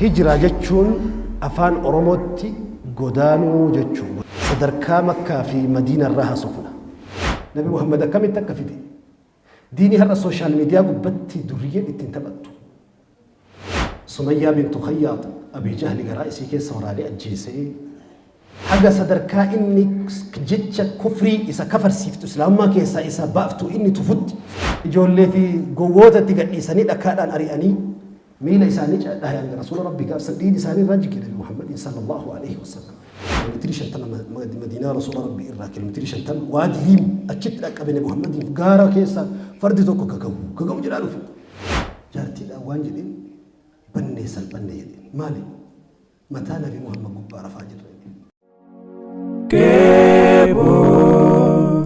Hijiraa jechuun afaan Oromootti godaanuu jechuudha. Sadarkaa Makkaa fi Madiina irraa haasofna. Nabi Muhammad akkamitti akka fide? Diinii har'a sooshaal miidiyaa gubbatti duriyyeen ittiin taphattu. Sumayyaa bintu Khayyaat Abii Jahli garaa isii keessa waraanee ajjeesee haga sadarkaa inni jecha kufrii isa kafarsiiftu islaamummaa keessaa isa baaftu inni tufutti ijoollee fi gowwoota itti gadhiisanii dhakaadhaan ari'anii miila isaanii dhayan. Rasuula Rabbii gaafsan dhiigni isaanii irraa jige Nabi Muhammadiin sallallahu alaihi wasallam. Kiiloomeetirii 50 Madiinaa Rasuula Rabbii irraa kiiloomeetirii 50 Waadi Riim achitti dhaqqabe Nabi Muhammadiin. Gaara keessa fardi tokko gagabu gagabu jedhaa dhufe. Jaartiidhaan waan jedheen, bannee salphannee jedheen. Maali? Mataa Nabi Muhammad gubbaa rafaa jirra.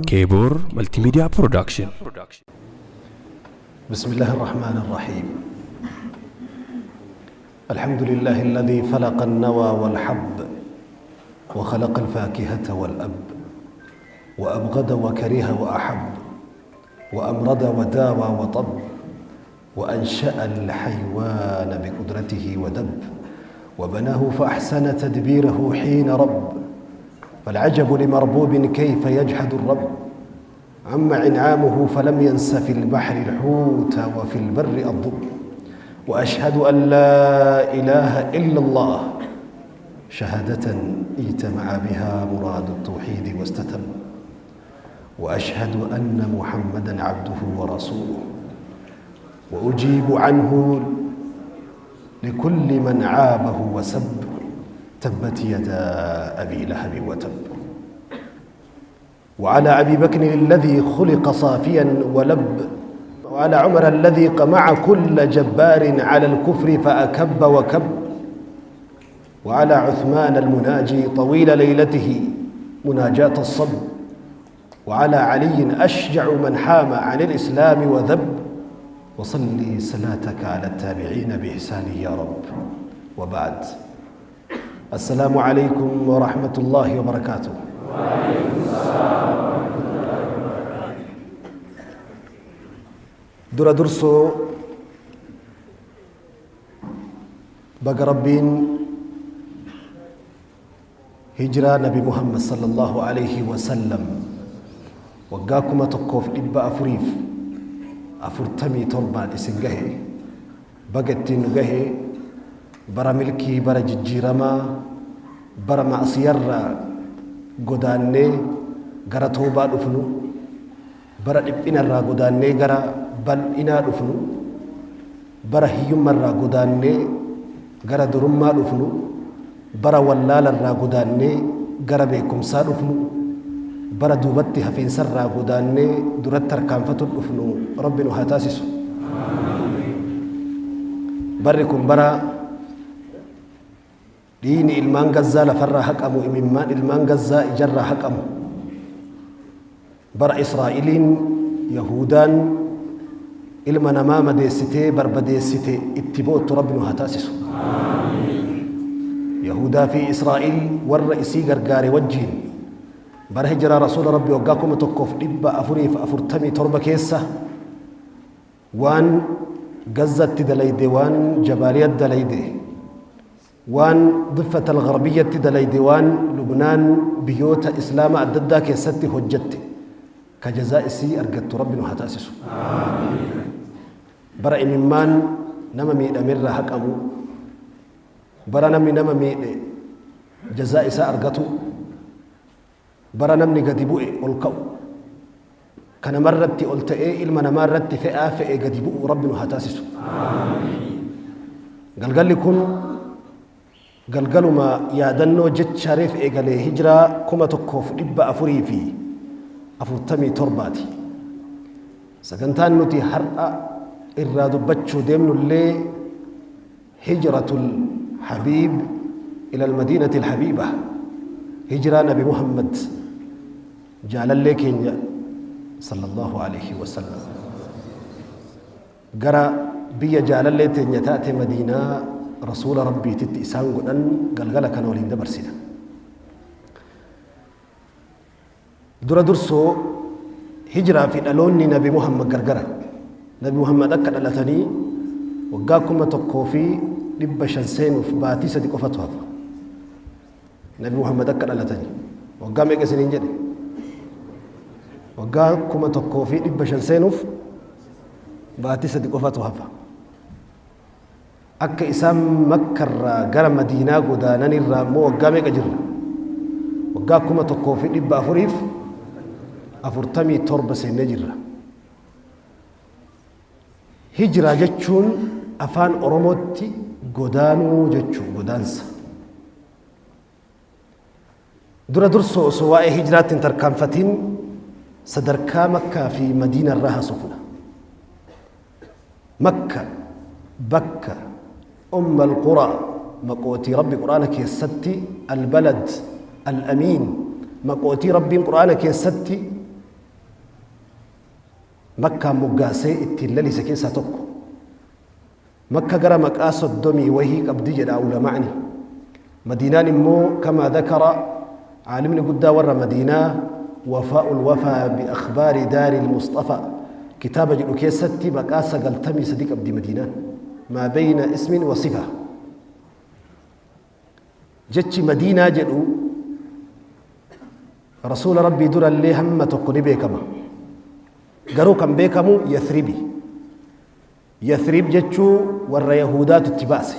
Keebor Multimedia Production. بسم الله الرحمن الرحيم. الحمد لله الذي فلق النوى والحب وخلق الفاكهة والأب وأبغض وكره وأحب وأمرض وداوى وطب وأنشأ الحيوان بقدرته ودب وبناه فأحسن تدبيره حين رب. فالعجب لمربوب كيف يجحد الرب، عم إنعامه فلم ينس في البحر الحوت وفي البر الضب. وأشهد أن لا إله إلا الله شهادة اجتمع بها مراد التوحيد واستتم، وأشهد أن محمدا عبده ورسوله، وأجيب عنه لكل من عابه وسب. تبت يدا أبي لهب وتب. وعلى أبي بكر الذي خلق صافيا ولب، وعلى عمر الذي قمع كل جبار على الكفر فأكب وكب، وعلى عثمان المناجي طويل ليلته مناجاة الصب، وعلى علي أشجع من حام عن الإسلام وذب. وصلي صلاتك على التابعين بإحسان يا رب. وبعد، السلام عليكم ورحمة الله وبركاته. وعليكم السلام ورحمة الله وبركاته. Dura dursoo baga Rabbiin hijiraa Nabi Muhammad sallallahu alaihi wasallam waggaa 1447n isin gahe, baga ittiin nu gahe. Bara milkii, bara jijjiiramaa, bara ma'asiyarraa godaannee gara toobaa dhufnu, bara dhiphinarraa godaannee gara bal'inaa dhufnu, bara hiyyummarraa godaannee gara durummaa dhufnu, bara wallaalarraa godaannee gara beekumsaa dhufnu, bara duubatti hafiinsarraa godaannee duratti harkaanfatu dhufnu Rabbi nu haa taasisu. Barri kun bara dhiigni ilmaan Gazzaa lafarraa haqamu, imimmaan ilmaan Gazzaa ijarraa haqamu, bara Israa'iliin Yahudaan ilma namaa madeessitee barbadeessite itti boottu Rabbi nu haa taasisu. Yahudaa fi Israa'il warra isii gargaare wajjiin bara hijiraa Rasuula Rabbi waggaa 1447 keessa waan Gazzatti dalayde, waan Jabaaliyatti dalayde, waan Diffata Algarbiyyatti dalayde, waan Lubnaan biyyoota Islaama adda addaa keessatti hojjette ka jazaa isii argattu Rabbi nu haa taasisu. Bara imimmaan nama miidhamerraa haqamu, bara namni nama miidhe jazaa isaa argatu, bara namni gadi bu'e ol ka'u, ka namarratti ol ta'ee ilma namaarratti fe'aa fe'e gadi bu'u Rabbi nu haa taasisu. Galgalli kun galgaluma yaadannoo jecha reef eegalee hijiraa 1447ti. Sagantaan nuti har'a irraa dubbachuu deemnullee hijratul habiib ila almadiinati alhabiiba, hijiraa Nabi Muhammad jaalallee keenya sallallahu alaihi wasallam gara biyya jaalallee teenya taate Madiinaa Rasuula Rabbiititti isaan godhan galgala kana waliin dabarsina. Dura dursoo hijiraa fi dhaloonni Nabi Muhammad gargara. Nabi Muhammad akka dhalatanii waggaa kuma tokkoo fi 15 seenuuf baatii 3 qofatu hafa. Nabi Muhammad akka dhalatanii waggaa meeqa isiniin jedhe? Waggaa 1500 seenuuf baatii 3 qofatu hafa. Akka isaan Makkarraa gara Madiinaa godaanan irraa immoo waggaa meeqa jirra? Waggaa 1447 seennee jirra. Hijiraa jechuun afaan Oromootti godaanuu jechuu, godaansa. Dura dursoo osoo waa'ee hijiraatti hin tarkaanfatiin sadarkaa Makkaa fi Madiina irraa haasofna. Makka bakka Umma al-Quraa maqootii Rabbi Qur'aana keessatti al-balad al-amiin maqootii Rabbiin Qur'aana keessatti Makkaan moggaasee ittiin lalise keessaa tokko. Makka gara maqaa 30 wahii qabdi jedha ulama'ni. Madiinaan immoo kamaa dhakara caalimni guddaa warra Madiinaa Wafaa'ul Wafaa bi akhbaari daaril Musxafaa kitaaba jedhu keessatti maqaa 93 qabdi Madiinaan. Maa bayna ismin wa sifa. Jechi Madiinaa jedhu Rasuula Rabbii durallee hamma tokko ni beekama. Garuu kan beekamu Yathribi. Yathrib jechuu warra Yahudaatu itti baase.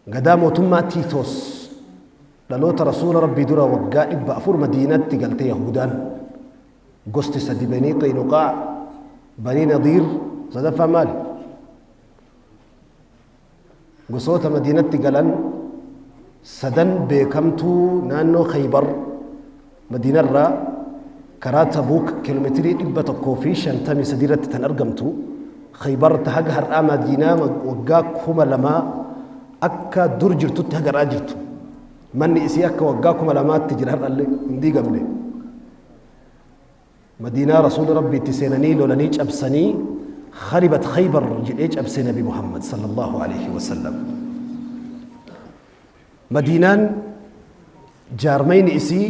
Gadaa mootummaa Tiitoos dhaloota Rasuula Rabbii dura waggaa 400 Madiinatti galte Yahudaan. Gosti sadi Banii Qaynuqaa, Banii Nadiir, sadaffaa maali? Gosoota Madiinatti galan sadan beekamtuu naannoo Khaybar Madiinarraa karaa Tabuuk kiiloomeetirii 153 irratti tan argamtu Khaybar ta haga har'aa Madiinaa waggaa 2000 akka dur jirtutti haga har'aa jirtu. Manni isii akka waggaa 2000tti jira har'allee hin diigamne. Madiinaa Rasuulli Rabbii itti seenanii lolanii cabsanii kharibat Khaybar jedhee cabse Nabi Muhammad sallallahu alaihi wasallam. Madiinaan jaarmayni isii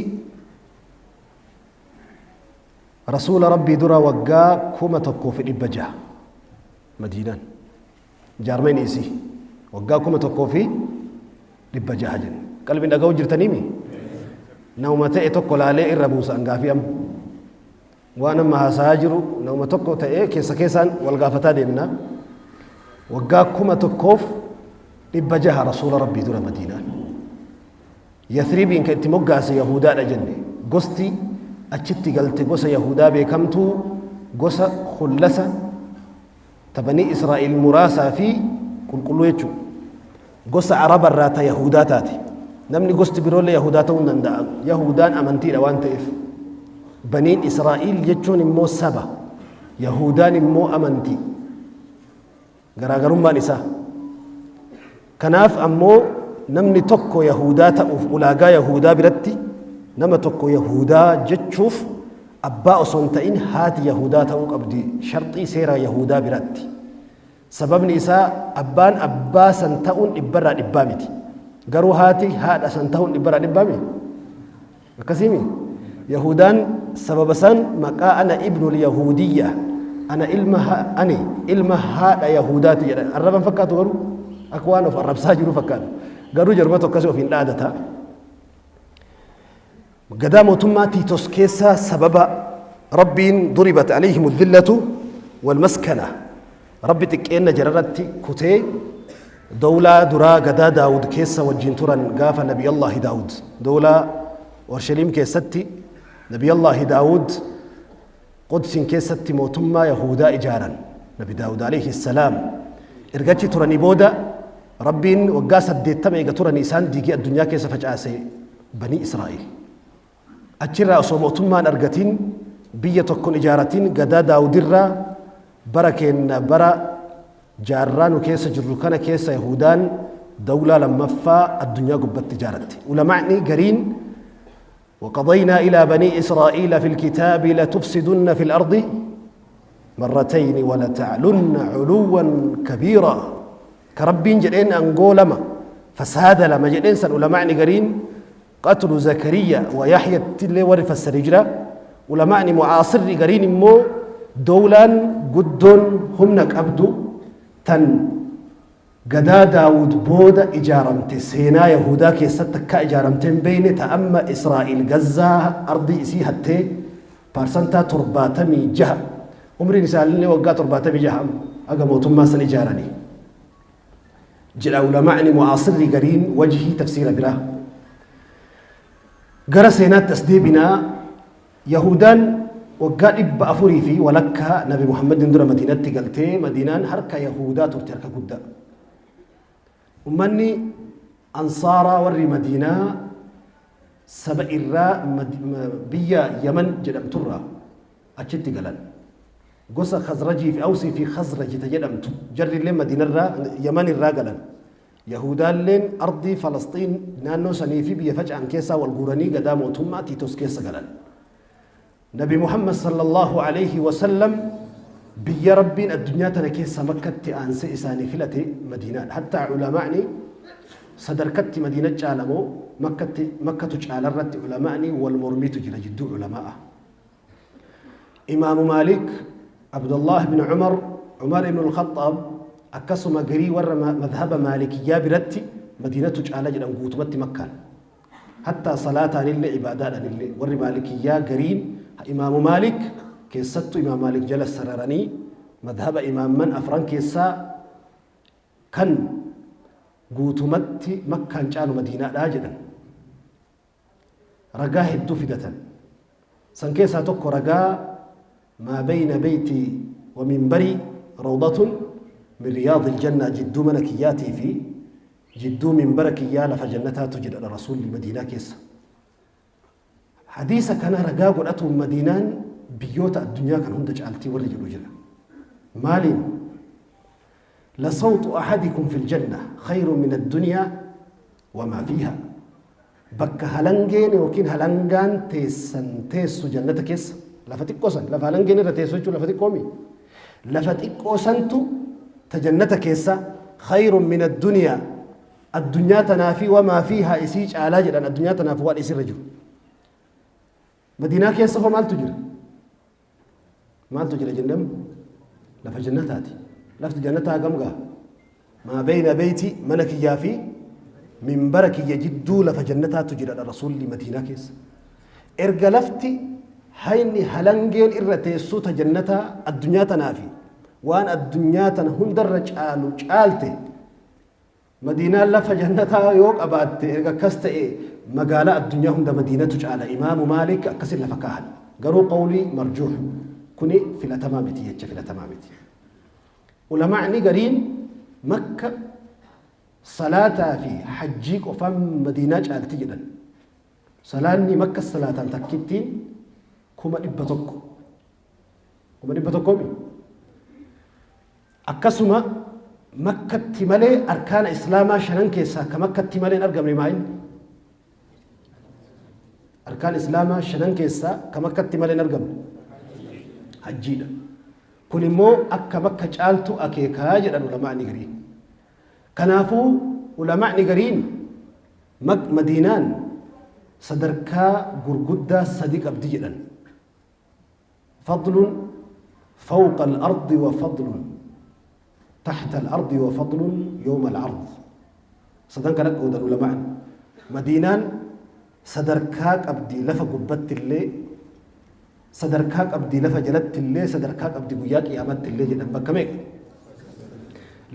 Rasuula Rabbii dura waggaa 1600 Madiinaan jaarmayni isii waggaa 1600 jenna. Qalbiin dhaga'uu jirtaniimi? Nama ta'e tokko laalee irra buusa an gaafii amma. Waan amma haasa'aa jiru nama tokko ta'ee keessa keessaan wal gaafataa deemna. Waggaa 1600 Rasuula Rabbii dura Madiinaan. Yathribiin kan itti moggaase Yahudaadha jenne. Gosti achitti galte gosa Yahudaa beekamtuu gosa Khullasa ta Banii Israa'iil muraasaa fi qulqulluu jechuudha. Gosa Araba irraa ta Yahudaa taate. Namni gosti biroollee Yahudaa ta'uu hin danda'a. Yahudaan amantiidha waan ta'eef. Baniin Israa'iil jechuun immoo saba. Yahudaan immoo amantii. Garaagarummaan isaa. Kanaaf ammoo namni tokko Yahudaa ta'uuf ulaagaa Yahudaa biratti nama tokko Yahudaa jechuuf abbaa osoo hin ta'in haati Yahudaa ta'uu qabdi sharxii seera Yahudaa biratti. Sababni isaa abbaan abbaa san ta'uun dhibbarraa dhibbaa miti. Garuu haati haadha san ta'uun dhibbarraa dhibbaa miti. Akkasiimi? Yahudaan sababa san maqaa ana ibnul Yahudiyya ana ilma ani ilma haadha Yahudaati jedhan. Arraban fakkaatu garuu akka waan of arrabsaa jiru fakkaata. Garuu jarumatu akkasii ofiin dhaadata. Gadaa mootummaa Tiitos keessa sababa Rabbiin duribat alayhimu dhillatu wal maskana Rabbi xiqqeenna jararratti kutee dowlaa duraa gadaa Daawud keessa wajjin turan gaafa Nabiyallaahi Daawud dowlaa Orshaliim keessatti Nabiyallaahi Daawud Qudsiin keessatti mootummaa Yahudaa ijaaran Nabi Daawud alayhi salaam erga achi turanii booda Rabbiin waggaa 80 eega turanii isaan diigee addunyaa keessa facaase Banii Israa'il. Achirraa osoo mootummaan argatiin biyya tokkon ijaaratiin gadaa Daawudirraa bara keenna bara jaarraa nu keessa jirru kana keessa Yahudaan dawlaa lammaffaa addunyaa gubbatti ijaaratte. Ulama'ni gariin وقضينا إلى بني إسرائيل في الكتاب لتفسدن في الأرض مرتين ولتعلن علوا كبيرا كربين جدين أنقولما فساد لما جدين سن علماء قرين قتل زكريا ويحيى تلي ورف السرجرة علماء معاصر قرين مو دولان قدون همنك أبدو تن Gadaa Daawud booda ijaaramte, seenaa Yahudaa keessatti akka ijaaramte hin beekne. Ta'amma Israa'il Gazzaa ardii isii hattee 76% umriin isaallee waggaa 76 aga mootummaa san ijaaranii jedha ulamaa'ni mu'aasirri gariin. Wajhii tafsiira biraa gara seenaatti as deebinaa. Yahudaan waggaa 450 Nabi Muhammadin dura Madiinatti galtee, Madiinaan harka Yahudaa turte harka guddaa. Ummanni Ansaaraa warri Madiinaa saba irraa biyya Yaman jedhamturraa achitti galan. Gosa Khazrajii fi Awsii fi Khazraji ta jedhamtu, jarrillee Madiinarraa, Yaman irraa galan. Yahudaalleen ardii Falasxiin naannoo sanii fi biyya faca'an keessaa wal guuranii gadaa mootummaa Tiitos keessa galan. Nabi Muhammad sallallahu alayhi wasallam biyya Rabbiin addunyaa tana keessa Makkatti aansee isaanii filate Madiinaadha. Hattaa ulamaa'ni sadarkatti Madiina caalamoo Makkatti, Makkatu caalarratti ulamaa'ni wal mormiitu jira jidduu ulamaa'a. Imaamu Maalik, Abdullah ibn Umar, Umar ibn al-Khattab, akkasuma garii warra madhaba Maalikiyyaa biratti Madiinatu caala jedhan guutumatti Makkaan. Hattaa salaataanillee ibaadaadhaanillee warri Maalikiyyaa gariin, Imaamu Maalik keessattuu, Imaam Maalik jala sararanii madhaba imaamman afran keessaa kan guutumatti Makkaan caalu Madiinaadhaa jedhan. Ragaa hedduu fidatan. San keessaa tokko ragaa "ما بين بيتي ومنبري روضة من رياض الجنة", jidduu mana kiyyaatii fi jidduu minbara kiyyaa lafa jannataatu jedha Rasuulli Madiinaa keessa. Hadiisa kana ragaa godhatuun Madiinaan biyyoota addunyaa kan hunda caaltii warri jedhu jira. Maaliin? "لصوت أحدكم في الجنة خير من الدنيا وما فيها". Bakka halangeen yookiin halangaan teessan teessu jannata keessa lafa xiqqoo san, lafa halangeen irra teessu jechuun lafa xiqqoomi. Lafa xiqqoo santu ta jannata keessa خير من الدنيا, addunyaa tanaa fi وما فيها isii caalaa jedhan, addunyaa tanaaf waan isirra jiru. Madiinaa keessa hoo maaltu jira? Maaltu jira jennaan, lafa jannataati. Lafti jannataa hagam gaha? "ما بين بيتي", mana kiyyaa fi minbara kiyya jidduu lafa jannataatu jira Rasuulli Madiinaa keessa. Erga lafti hayni halangeen irra teessuu ta jannataa addunyaa tanaa fi waan addunyaa tana hundarra caalu caalte, Madiinaan lafa jannataa yoo qabaatte, erga akkas ta'e magaalaa addunyaa hunda Madiinatu caala. Imaamu Maalik akkasin lafa kaahan. Garuu qawlii marjuux kuni filatamaa miti, jecha filatamaa miti. Ulamaa'ni gariin Makka salaataa fi hajjii qofaan Madiinaa caalti jedhan. Salaanni Makka salaataan takkittiin 100,000. 100,000mi? Akkasuma Makkatti malee arkaana Islaamaa shanan keessaa ka Makkatti malee hin argamne maa'in? Arkaan Islaamaa shanan keessaa ka Makkatti malee hin argamne hajjiidha. Kun immoo akka Makka caaltu akeekaa jedhan ulamaa'ni gariin. Kanaafuu ulamaa'ni gariin Madiinaan sadarkaa gurguddaa sadi qabdi jedhan. فضل فوق الأرض وفضل تحت الأرض وفضل يوم العرض. Sadan kana qoodan ulamaan. Madiinaan sadarkaa qabdi lafa gubbatti illee, sadarkaa qabdi lafa jalatti illee, sadarkaa qabdi guyyaa qiyaamatti illee jedhan. Bakka meeqa?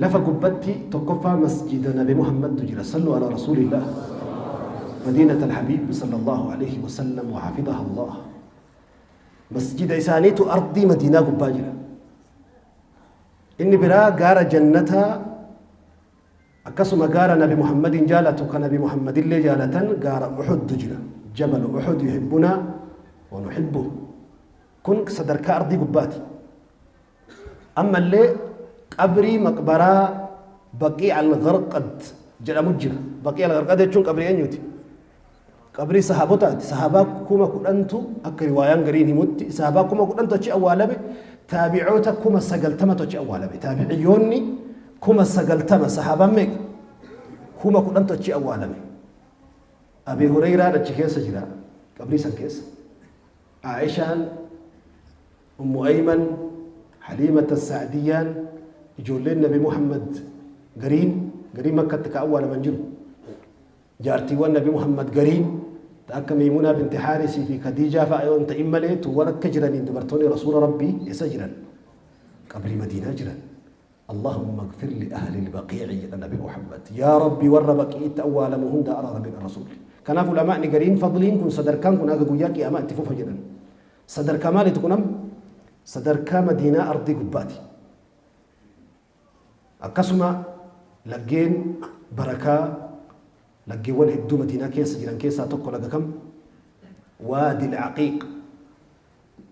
Lafa gubbatti tokkoffaa masjida Nabi Muhammadtu jira. صلوا على رسول الله. مدينة الحبيب صلى الله عليه وسلم وحفظها الله. Masjida isaaniitu ardii Madiinaa gubbaa jira. Inni biraa gaara jannataa, akkasuma gaara Nabi Muhammadin jaalatu, ka Nabi Muhammadillee jaalatan, gaara Uxuddu jira. جبل أحد يحبنا ونحبه. Kun sadarkaa ardii gubbaati. Ammallee qabrii maqbaraa Baqii al-Gharqad jedhamu jira. Baqii al-Gharqad jechuun qabrii eenyuti? Qabrii sahaabotaati. Sahaabaa 10,000tu, akka riwaayaan gariin himutti, sahaabaa 10,000tu achi awwaalame. Taabicoota 90,000tu achi awwaalame. Taabiciyyoonni 90,000, sahaabaan meeqa? 10,000tu achi awwaalame. Abi Hurayraan achi keessa jira, qabrii san keessa. Aishaan, Ummu Ayman, Haliimata Sa'diyyaan, ijoolleen Nabi Muhammad. Gariin garii Makkatti ka awwaalaman jiru. Jaartiiwwan Nabi Muhammad gariin akka Maymuunaa binti Haarisii fi Khadiijaa fa'a yoo hin ta'in malee tuuwwan akka jiraniin dubartoonni Rasuula Rabbii eessa jiran? Qabrii Madiinaa jiran. اللهم اغفر لأهل البقيع يا نبي محمد يا ربي ور بقيع أوالمهم دا أرى من الرسول. كان علماء نجارين فضلين كن صدر كان كن أجا جوياك يا ما اتفوفا جدا. صدر كمال تكونم صدر كمدينة أرضي قباتي. أكسما لجين بركة لجيوان هدو مدينة كيس جيران كيس أتوكل لجا كم وادي العقيق.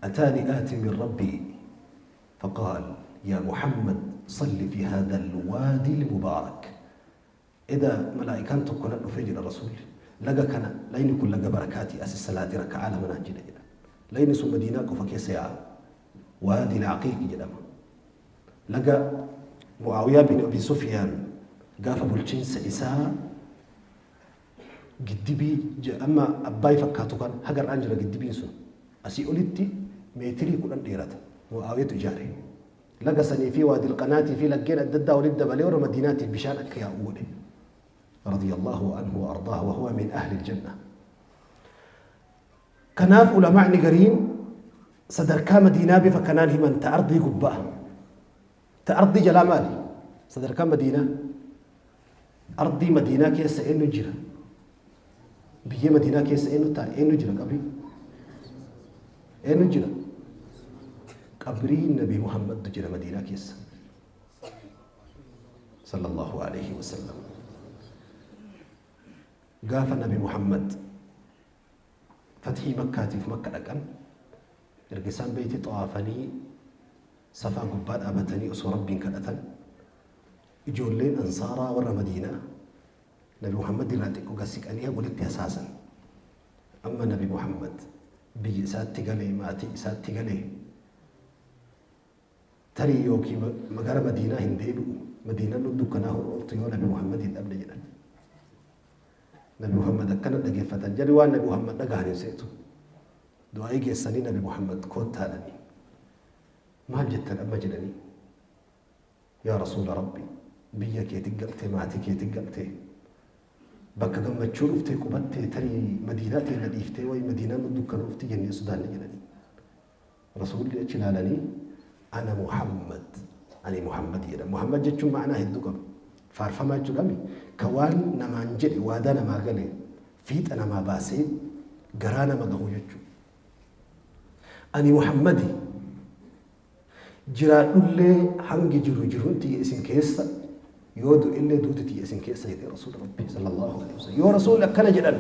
أتاني آت من ربي فقال يا محمد صل في هذا الوادي المبارك. إذا ملائكان تكون نفجر الرسول لقى كان لين يكون لقى بركاتي أسس صلاة ركعة على مناجل جدا لين سو مدينة كفك يا وادي العقيق جدا لقى معاوية بن أبي سفيان قاف أبو الجنس إساء قدبي أما أباي فكاتو كان هجر أنجلا قدبي سو أسي أولدتي ميتري كل أنديرته معاوية تجاري لقى سني في وادي القناة في لقينا الددة ولد بليور مدينات بشان أكيا أولي رضي الله عنه وأرضاه وهو من أهل الجنة. كناف علماء نجرين صدر كمدينة بفكنان هم تأرضي قبة تأرضي جلامالي صدر كمدينة أرضي مدينة كيس إنه جرا بيجي مدينة كيس إنه تار إنه جرا قبري إنه جرا قبري النبي محمد جرى مدينة كيس صلى الله عليه وسلم. قاف النبي محمد فتحي مكة في مكة لكن إرقسان بيتي طوافني صفا قباد أبتني أسو ربي كالأتن إجولين أنصارا ورا مدينة نبي محمد راتك وقسك أنيها ولدت أساسا. أما نبي محمد بي إسات تقلي ماتي إسات تقلي تري يوكي مغارة مدينة هنديبو مدينة ندو كناه أرطيو نبي محمد الأبن جدا نبي محمد كان دقي فتن جري نبي محمد دقهن سيتو دعائي جسني نبي محمد كنت تالني ما جت أما جلني يا رسول ربي بيك يتقلتي ماتك يتقلتي بك قم تشوفتي قبتي تري مدينتي نديفتي وي مدينة ندو كنوفتي جني سودان جلني رسول الله جلالني أنا محمد أنا محمد يا محمد جت معناه الدقم فارفما جرامي كوان نمانجلي وادانا ما قالي فيت أنا ما باسي قرانا ما قهوجتشو أنا محمدي جرا اللي حنجي جرو جرون تي اسم كيسة يودو اللي دوت تي اسم كيسة يا رسول ربي صلى الله عليه وسلم يا رسول كان جلال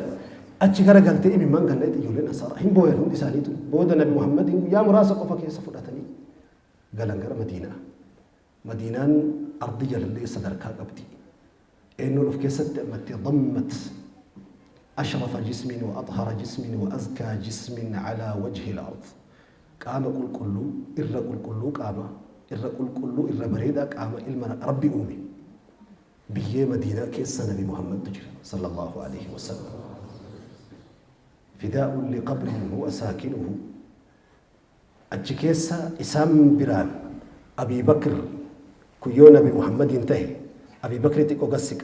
أتشكر قلت إيه من قال لي يقول صار هم بويا هم إسانيتو بودا نبي محمد يا مراسق فكيسة فرتني قال انقر مدينة مدينة أرضية اللي صدر كابتي إنه لو كيست ضمت أشرف جسم وأطهر جسم وأزكى جسم على وجه الأرض. قام قل كله إر قل كله قام إر قل كله إر بريدة قام إلما ربي أمي بيه مدينة كيس نبي محمد تجري صلى الله عليه وسلم. فداء لقبر هو ساكنه أتشكيسا إسام بران أبي بكر كيو نبي محمد ينتهي أبي بكر تيكو قسك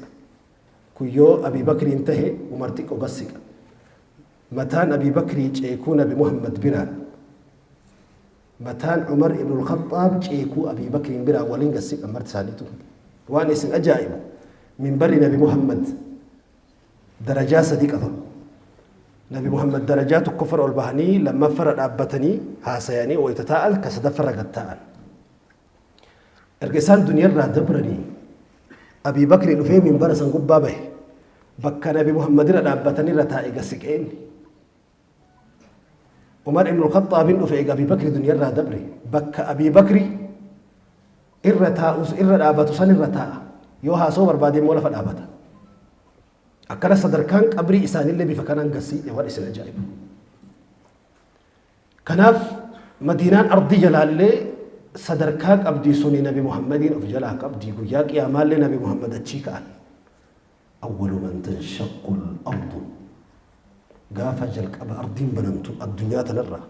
كيو أبي بكر ينتهي عمر تيكو قسك متان أبي بكر يكون نبي محمد بران متان عمر ابن الخطاب يكون أبي بكر بران ولين قسك أمرت سالته وأنا اسم أجائب من بر نبي محمد درجات صديق أظن نبي محمد درجات الكفر والبهني لما فرد أبتني هاسياني ويتتاءل كسدفر قتاءل القسان دنيا را دبرني أبي بكر لفي من برسن قبابه بكى نبي محمد را أبتني را تائق السكين عمر بن الخطاب لفي أبي بكر دنيا را دبري بكى أبي بكر إرتاء إر أبتو سن الرتاء يوها صور بعدين مولا فالأبتا أكل صدر كان قبري إسان اللي بفكان قسي يوان إسان أجائب كناف مدينة أرضي جلال صدر كاك أبدي سني نبي محمد أفجلاك أبدي قياك يا مال نبي محمد أتشيكان أول من تنشق الأرض قاف جلك أبا أرضين بنمت الدنيا تنرى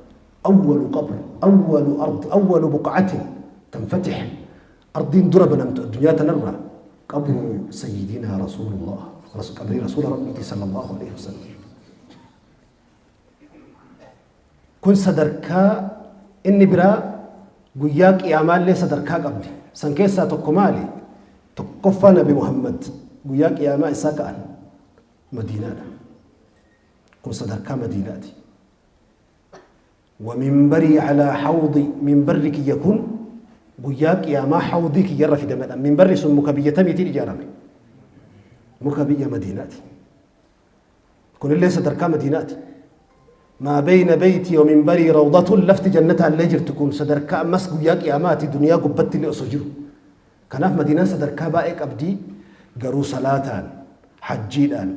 أول قبر أول أرض أول بقعة تنفتح أرضين در بنمت الدنيا تنرى Qabru sayyidinaa Rasuulullah, qabrii Rasuula Rabbiiti sallallahu alaihi wasallam. Kun sadarkaa inni biraa guyyaa qiyaamaallee sadarkaa qabdi. San keessaa tokko maali? Tokkoffaa Nabi Muhammad guyyaa qiyaamaa isaa ka'an Madiinaadha. Kun sadarkaa Madiinaati. Waminbarii alaa hawdi minbarri kiyya kun guyyaa qiyaamaa hawdii kiyyarra fidamadha. Minbarri sun muka biyya tamiitiin ijaarame? Muka biyya Madiinaati. Kunillee sadarkaa Madiinaati. Maa beyna beeytii wa minbarii rawdatun lafti jannataallee jirti kun sadarkaa ammas guyyaa qiyaamaati duniyaa gubbatti illee osoo jiru. Kanaaf Madiinaan sadarkaa baay'ee qabdi garuu salaataan, hajjiidhaan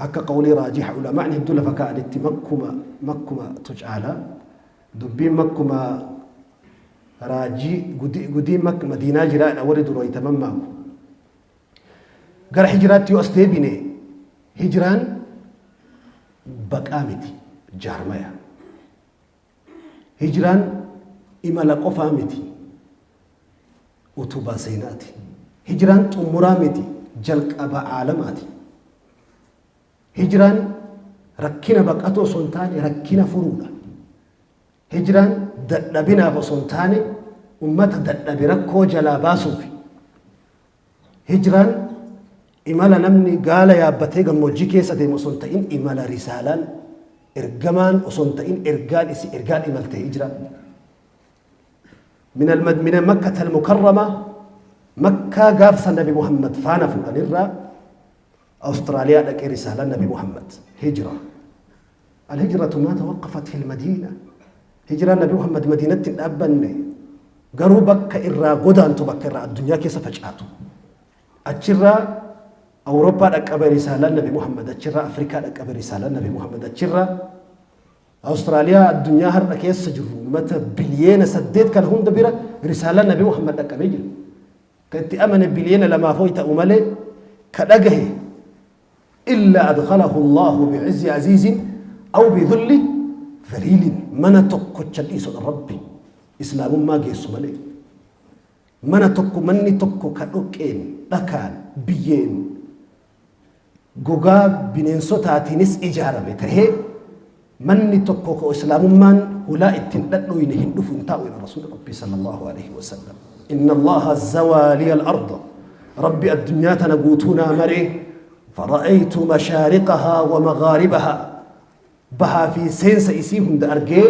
akka qawlii raajiha ulamaa'ni hedduu lafa kaa'anitti makkuma makkuma tu caala. Dubbiin makkuma raajii gudiin Madiinaa jiraadha warri dura wayita mammaaku. Gara hijiraatti yoo as deebine hijiraan baqaa miti jaarmaya. Hijiraan imala qofaa miti utubaa seenaati. Hijiraan xumuraa miti jalqaba aalamaati. Hijiraan rakkina baqatu osoo hin taane rakkina furuudha. Hijiraan dadhabinaaf osoo hin taane ummata dadhabe rakkoo jalaa baasuufi. Hijraan imala namni gaala yaabbatee gammoojjii keessa deemu osoo hin ta'in imala risaalaan ergamaan osoo hin ta'in ergaan isi ergaan imalte hijraan. Min al min makkata al-mukarrama makkaa gaafsa nabi Muhammad faana fuudhanirraa Awustiraaliyaa dhaqee risaalaan nabi Muhammad hijra. Al-hijratu maa tawaqqafat fil madiina. Hijraan nabi Muhammad madiinatti hin dhaabbanne. Garuu bakka irraa godaantu bakka irraa addunyaa keessa facaatu. Achirraa Awurooppaa dhaqqabe risaalaan Nabi Muhammad, achirraa Afrikaa dhaqqabe risaalaan Nabi Muhammad, achirraa Awustiraaliyaa addunyaa har'a keessa jirru uummata biliyeena 8 kana hunda bira risaalaan Nabi Muhammad dhaqqabee jira. Ka itti amane biliyeena lamaaf hoy ta'u malee ka dhagahe illaa adkhalahu Allahu bi'izzi aziizin aw bidhulli dhaliilin mana tokkocha dhiisudha Rabbi islaamummaa geessu malee. Mana tokko manni tokko ka dhoqqeen, dhakaan, biyyeen, gogaa bineensotaatiinis ijaarame tahee manni tokko ka islaamummaan hulaa ittiin dhadhooyne hin dhufu hin taa'u jedha Rasuulli Rabbii sallallahu alaihi wasallam. Inna Allaha zawaa liya al-arda. Rabbi addunyaa tana guutuu naa maree fara'aytu mashaariqahaa wa maghaaribahaa bahaa fi seensa isii hunda argee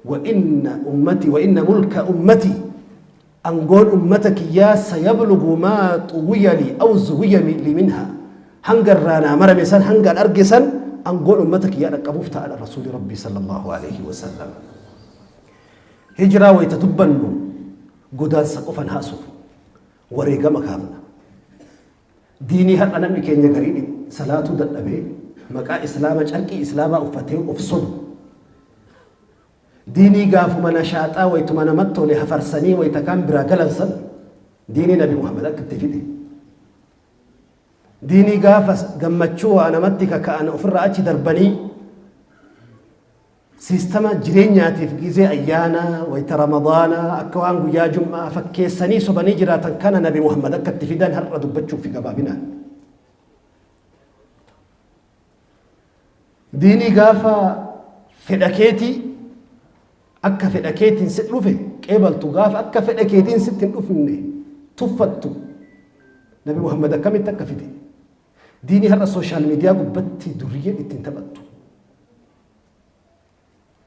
wa inna ummati wa inna mulka ummati angoon ummata kiyyaa sayablugu maa xuwiya li aw zuwiya li minha hanga irraa naa marame san hangaan arge san angoon ummata kiyyaa dhaqqabuuf ta'adha rasuuli rabbii sallallahu alaihi wasallam. Hijraa wayita dubbannu godaansa qofan haasofnu wareegama kaafna. Diinii har'a namni keenya gariin salaatuu dadhabee maqaa islaama carqii islaamaa uffatee of sobu. Diinii gaafuma nashaaxaa waytuma namatti tole hafarsanii wayta kaan biraa galan san diinii Nabi Muhammad akka itti fide. Diinii gaafa gammachuu waa namatti kaka'an ofirraa achi darbanii Siistama jireenyaatiif gizee ayyaanaa, wayta Ramadaanaa, akka waan guyyaa Jum'aa fakkeessanii sobanii jiraatan kana Nabi Muhammad akka itti fidan har'a dubbachuufi gabaabinaan. Diinii gaafa fedha keetii akka fedha keetiin si dhufe qeebaltu gaafa akka fedha keetiin sitti hin dhufne tuffattu Nabi Muhammad akkamitti akka fide. Diinii har'a sooshaal miidiyaa gubbatti durriyyeen ittiin taphattu.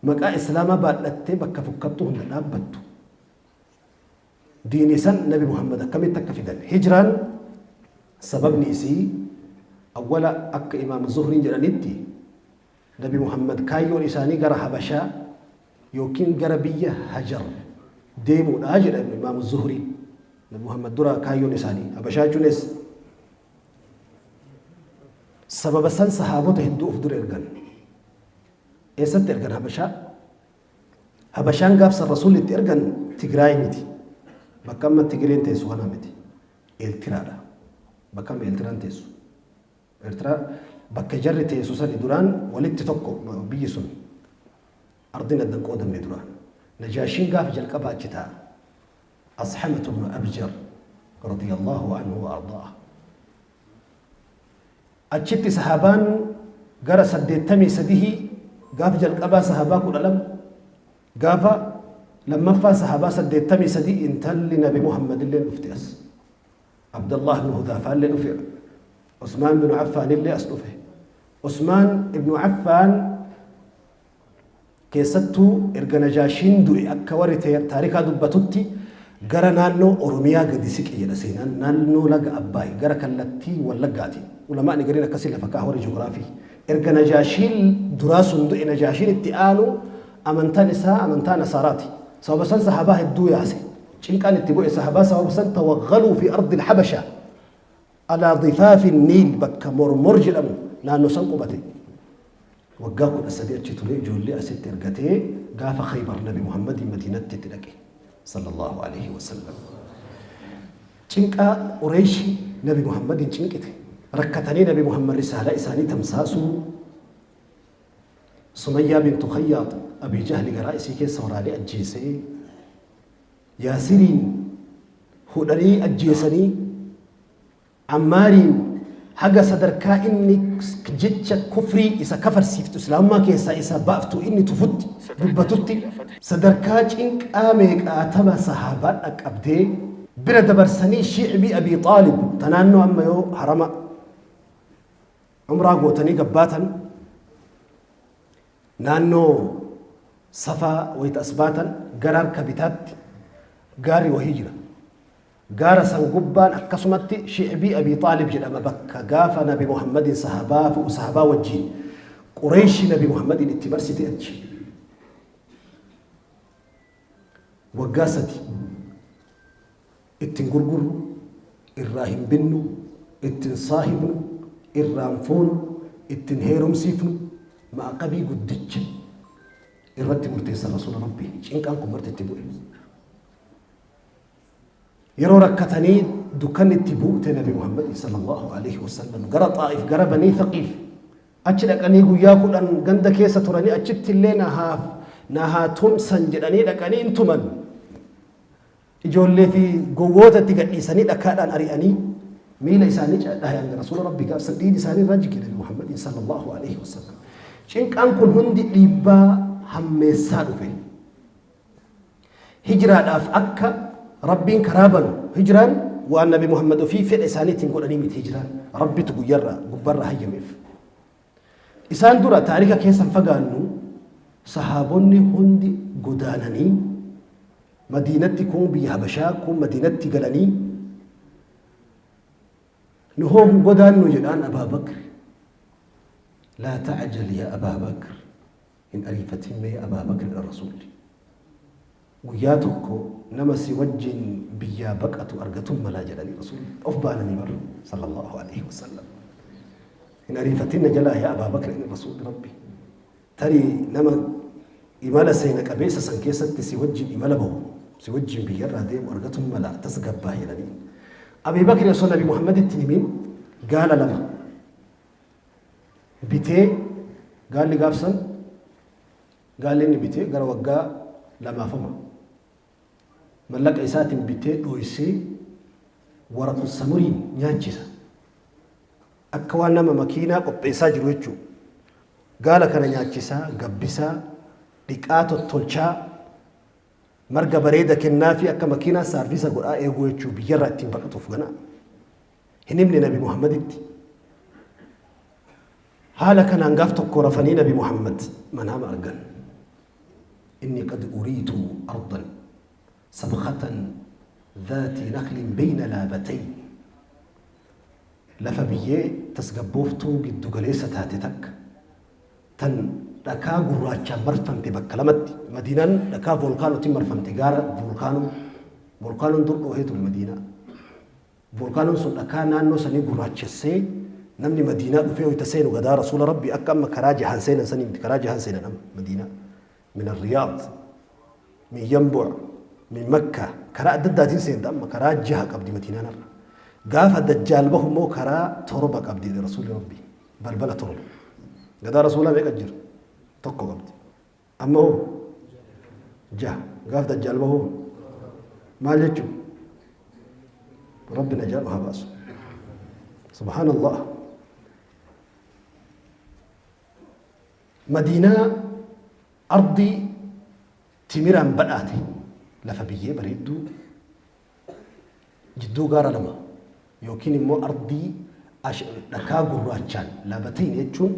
Maqaa Islaamaa baadhattee bakka fokkattuu hunda dhaabbattu. Diinii san Nabi Muhammad akkamitti akka fidan. Hijraan sababni isii awwala akka Imaam Zuhriin jedhanitti Nabi Muhammad kaayyoon isaanii gara Habashaa yookiin gara biyya Hajar deemuudha jedha Imaam Zuhriin. Nabi Muhammad dura kaayyoon isaanii Habashaa jechuun eessa? Sababa san sahaabota hedduu of dura ergan. Eessatti ergan Habashaa? Habashaan gaaf san Rasuulli itti ergan Tigraay miti. Bakka amma Tigreen teessu kana miti. Eeltiraadha. Bakka amma Eeltiraan teessu. Eertiraa bakka jarri teessu sani duraan walitti tokko biyyi sun. Ardiin addan qoodamne duraan. Najaashiin gaafa jalqaba achi taa'a. Ashamatu ibnu Abjar. Radiyallahu anhu wa ardaa. Achitti sahaabaan gara 83 gaafa jalqabaa sahaabaa 12 gaafa lammaffaa sahaabaa 83 intalli Nabi Muhammad illee dhufte as. Abdullah ibn Hudhaafaa illee dhufe. Usmaan ibn Affaan illee as dhufe. Usmaan ibn Affaan keessattuu erga Najaashiin du'e akka warri taarikaa dubbatutti gara naannoo Oromiyaa gadi siqe jedha seenaan, naannoo laga Abbaay gara kallattii Wallaggaatiin. Ulamaani gariin akkasii lafa ka'a warri ji'oogiraafii. Erga Najaashiin duraa sun du'e Najaashiin itti aanu amantaan isaa amantaa Nasaaraati. Sababa san sahabaa hedduu yaase. Cinqaan itti bu'e sahabaa sababa san tawaggaluu fi ardi al-Habasha alaa difaafi Niil bakka Mormor jedhamu naannoo san qubate. Waggaa 13 achi ture ijoollee asitti ergatee gaafa Khaybar Nabi Muhammadin Madiinatti itti dhaqe. Sallallahu alaihi wasallam. Cinqaa Qureeshi Nabi Muhammadin cinqite. Rakkatanii Nabi Muhammad risaalaa isaanii tamsaasuu Sumayyaa bintu Khayyaat Abii Jahli garaa isii keessa waraanee ajjeesee Yaasiriin hudhanii ajjeesanii Ammaariin haga sadarkaa inni jecha kufrii isa kafarsiiftu islaamummaa keessaa isa baaftu inni tufutti dubbatutti sadarkaa cinqaa meeqaatama sahaabaan dhaqqabdee bira dabarsanii shi'bii Abii Xaalib ta naannoo amma yoo harama umraa gootanii gabbaatan naannoo Safaa wayita as baatan gara harka bitaatti gaarri wahii jira. Gaara san gubbaan akkasumatti shi'bii Abii Xaalib jedhama bakka gaafa Nabi Muhammadin sahabaa wajjiin Qureeshi Nabi Muhammadin itti marsite achi. Waggaa 3 ittiin gurgurru, irraa hin binnu, ittiin saahibnu, irraan fuunu, ittiin heerumsiifnu, ma'aqabii guddicha irratti murteessan Rasuula Rabbii. Cinqaan kun marti itti bu'e. Yeroo rakkatanii dukkanni itti buute Nabi Muhammad sallallahu alaihi wasallam gara Xaa'if gara Banii Thaqiif achi dhaqanii guyyaa 10 ganda keessa turanii achitti illee nahaa tumsan jedhanii dhaqanii hin tuman. Ijoollee fi gowwoota itti gadhiisanii dhakaadhaan ari'anii miila isaanii dhahan Rasuula Rabbii gaafsan dhiigni isaanii irraa jige Nabi Muhammad sallallahu alaihi wasallam. Cinqaan kun hundi dhiibbaa hammeessaa dhufe. Hijiraadhaaf akka Rabbiin karaa banu hijiraan waan Nabi Muhammad ofii fedha isaaniitiin godhanii miti hijiraan Rabbitu guyyarraa gubbarraa hayyameef. Isaan dura taarika keessan fagaannu sahaabonni hundi godaananii Madiinatti kun biyya Habashaa kun Madiinatti galanii nu hoo hin godaannu jedhaan Abaa Bakr. Laa ta'jal yaa Abaa Bakr. Hin ariifatin mee Abaa Bakr dha Rasuulli. Guyyaa tokko nama si wajjin biyyaa baqatu argatun malaa jedhanii Rasuulli of baananii bar sallallahu alaihi wasallam. Hin ariifatin na jalaa yaa Abaa Bakr inni Rasuulli Rabbi. Tarii nama imala seena qabeessa san keessatti si wajjin imala bahu si wajjin biyyarraa deemu argatun mala tasgabbaa jedhanii. Abii Bakri osoo Nabi Muhammaditti himin gaala lama bitee gaalli gaafsan gaalli inni bitee gara waggaa lamaafama mallaqa isaatiin bitee dhooysee waraqu samuriin nyaachisa. Akka waan nama makiinaa qopheessaa jiru jechuudha. Gaala kana nyaachisaa, gabbisaa, dhiqaa tottolchaa, marga bareeda kennaa fi akka makiinaa saarvisa godhaa eeguu jechuu biyyarraa ittiin baqatuuf ganaa. Hin himne Nabi Muhammaditti. Haala kanaan gaaf tokko rafanii Nabi Muhammad manaama argan. Inni qad uriitu ardan sabkhatan dhaati naklin bayna laabatayn. Lafa biyyee tasgabbooftuu giddu galeessa taate takka tan dhakaa gurraachaan marfamte bakka lamatti. Madiinaan dhakaa voolkaanootiin marfamte gaara voolkaanoo. Voolkaanoon dur dhoohee ture Madiinaa. Voolkaanoon sun dhakaa naannoo sanii gurraachessee namni Madiinaa dhufee wayita seenu gadaa Rasuula Rabbii akka amma karaa jahan seenan sanii miti karaa jahan seenan amma Madiinaa. Min Riyaad, min Yanbu', min Makka karaa adda addaatiin seenta amma karaa jaha qabdi Madiinaan har'a. Gaafa Dajjaal bahu immoo karaa 7 qabdi jedhe Rasuulli Rabbii. Balbala 7. Gadaa Rasuulaa meeqa jira? Tokko qabdi. Amma hoo? Jaha. Gaafa Dajjaal bahu maal jechuun? Rabbi najaa nu haa baasu. Subhaanallah. Madiinaa ardii timiraan badhaate, lafa biyyee bareedduu jidduu gaara lama yookiin immoo ardii dhakaa gurraachaan labatiin jechuun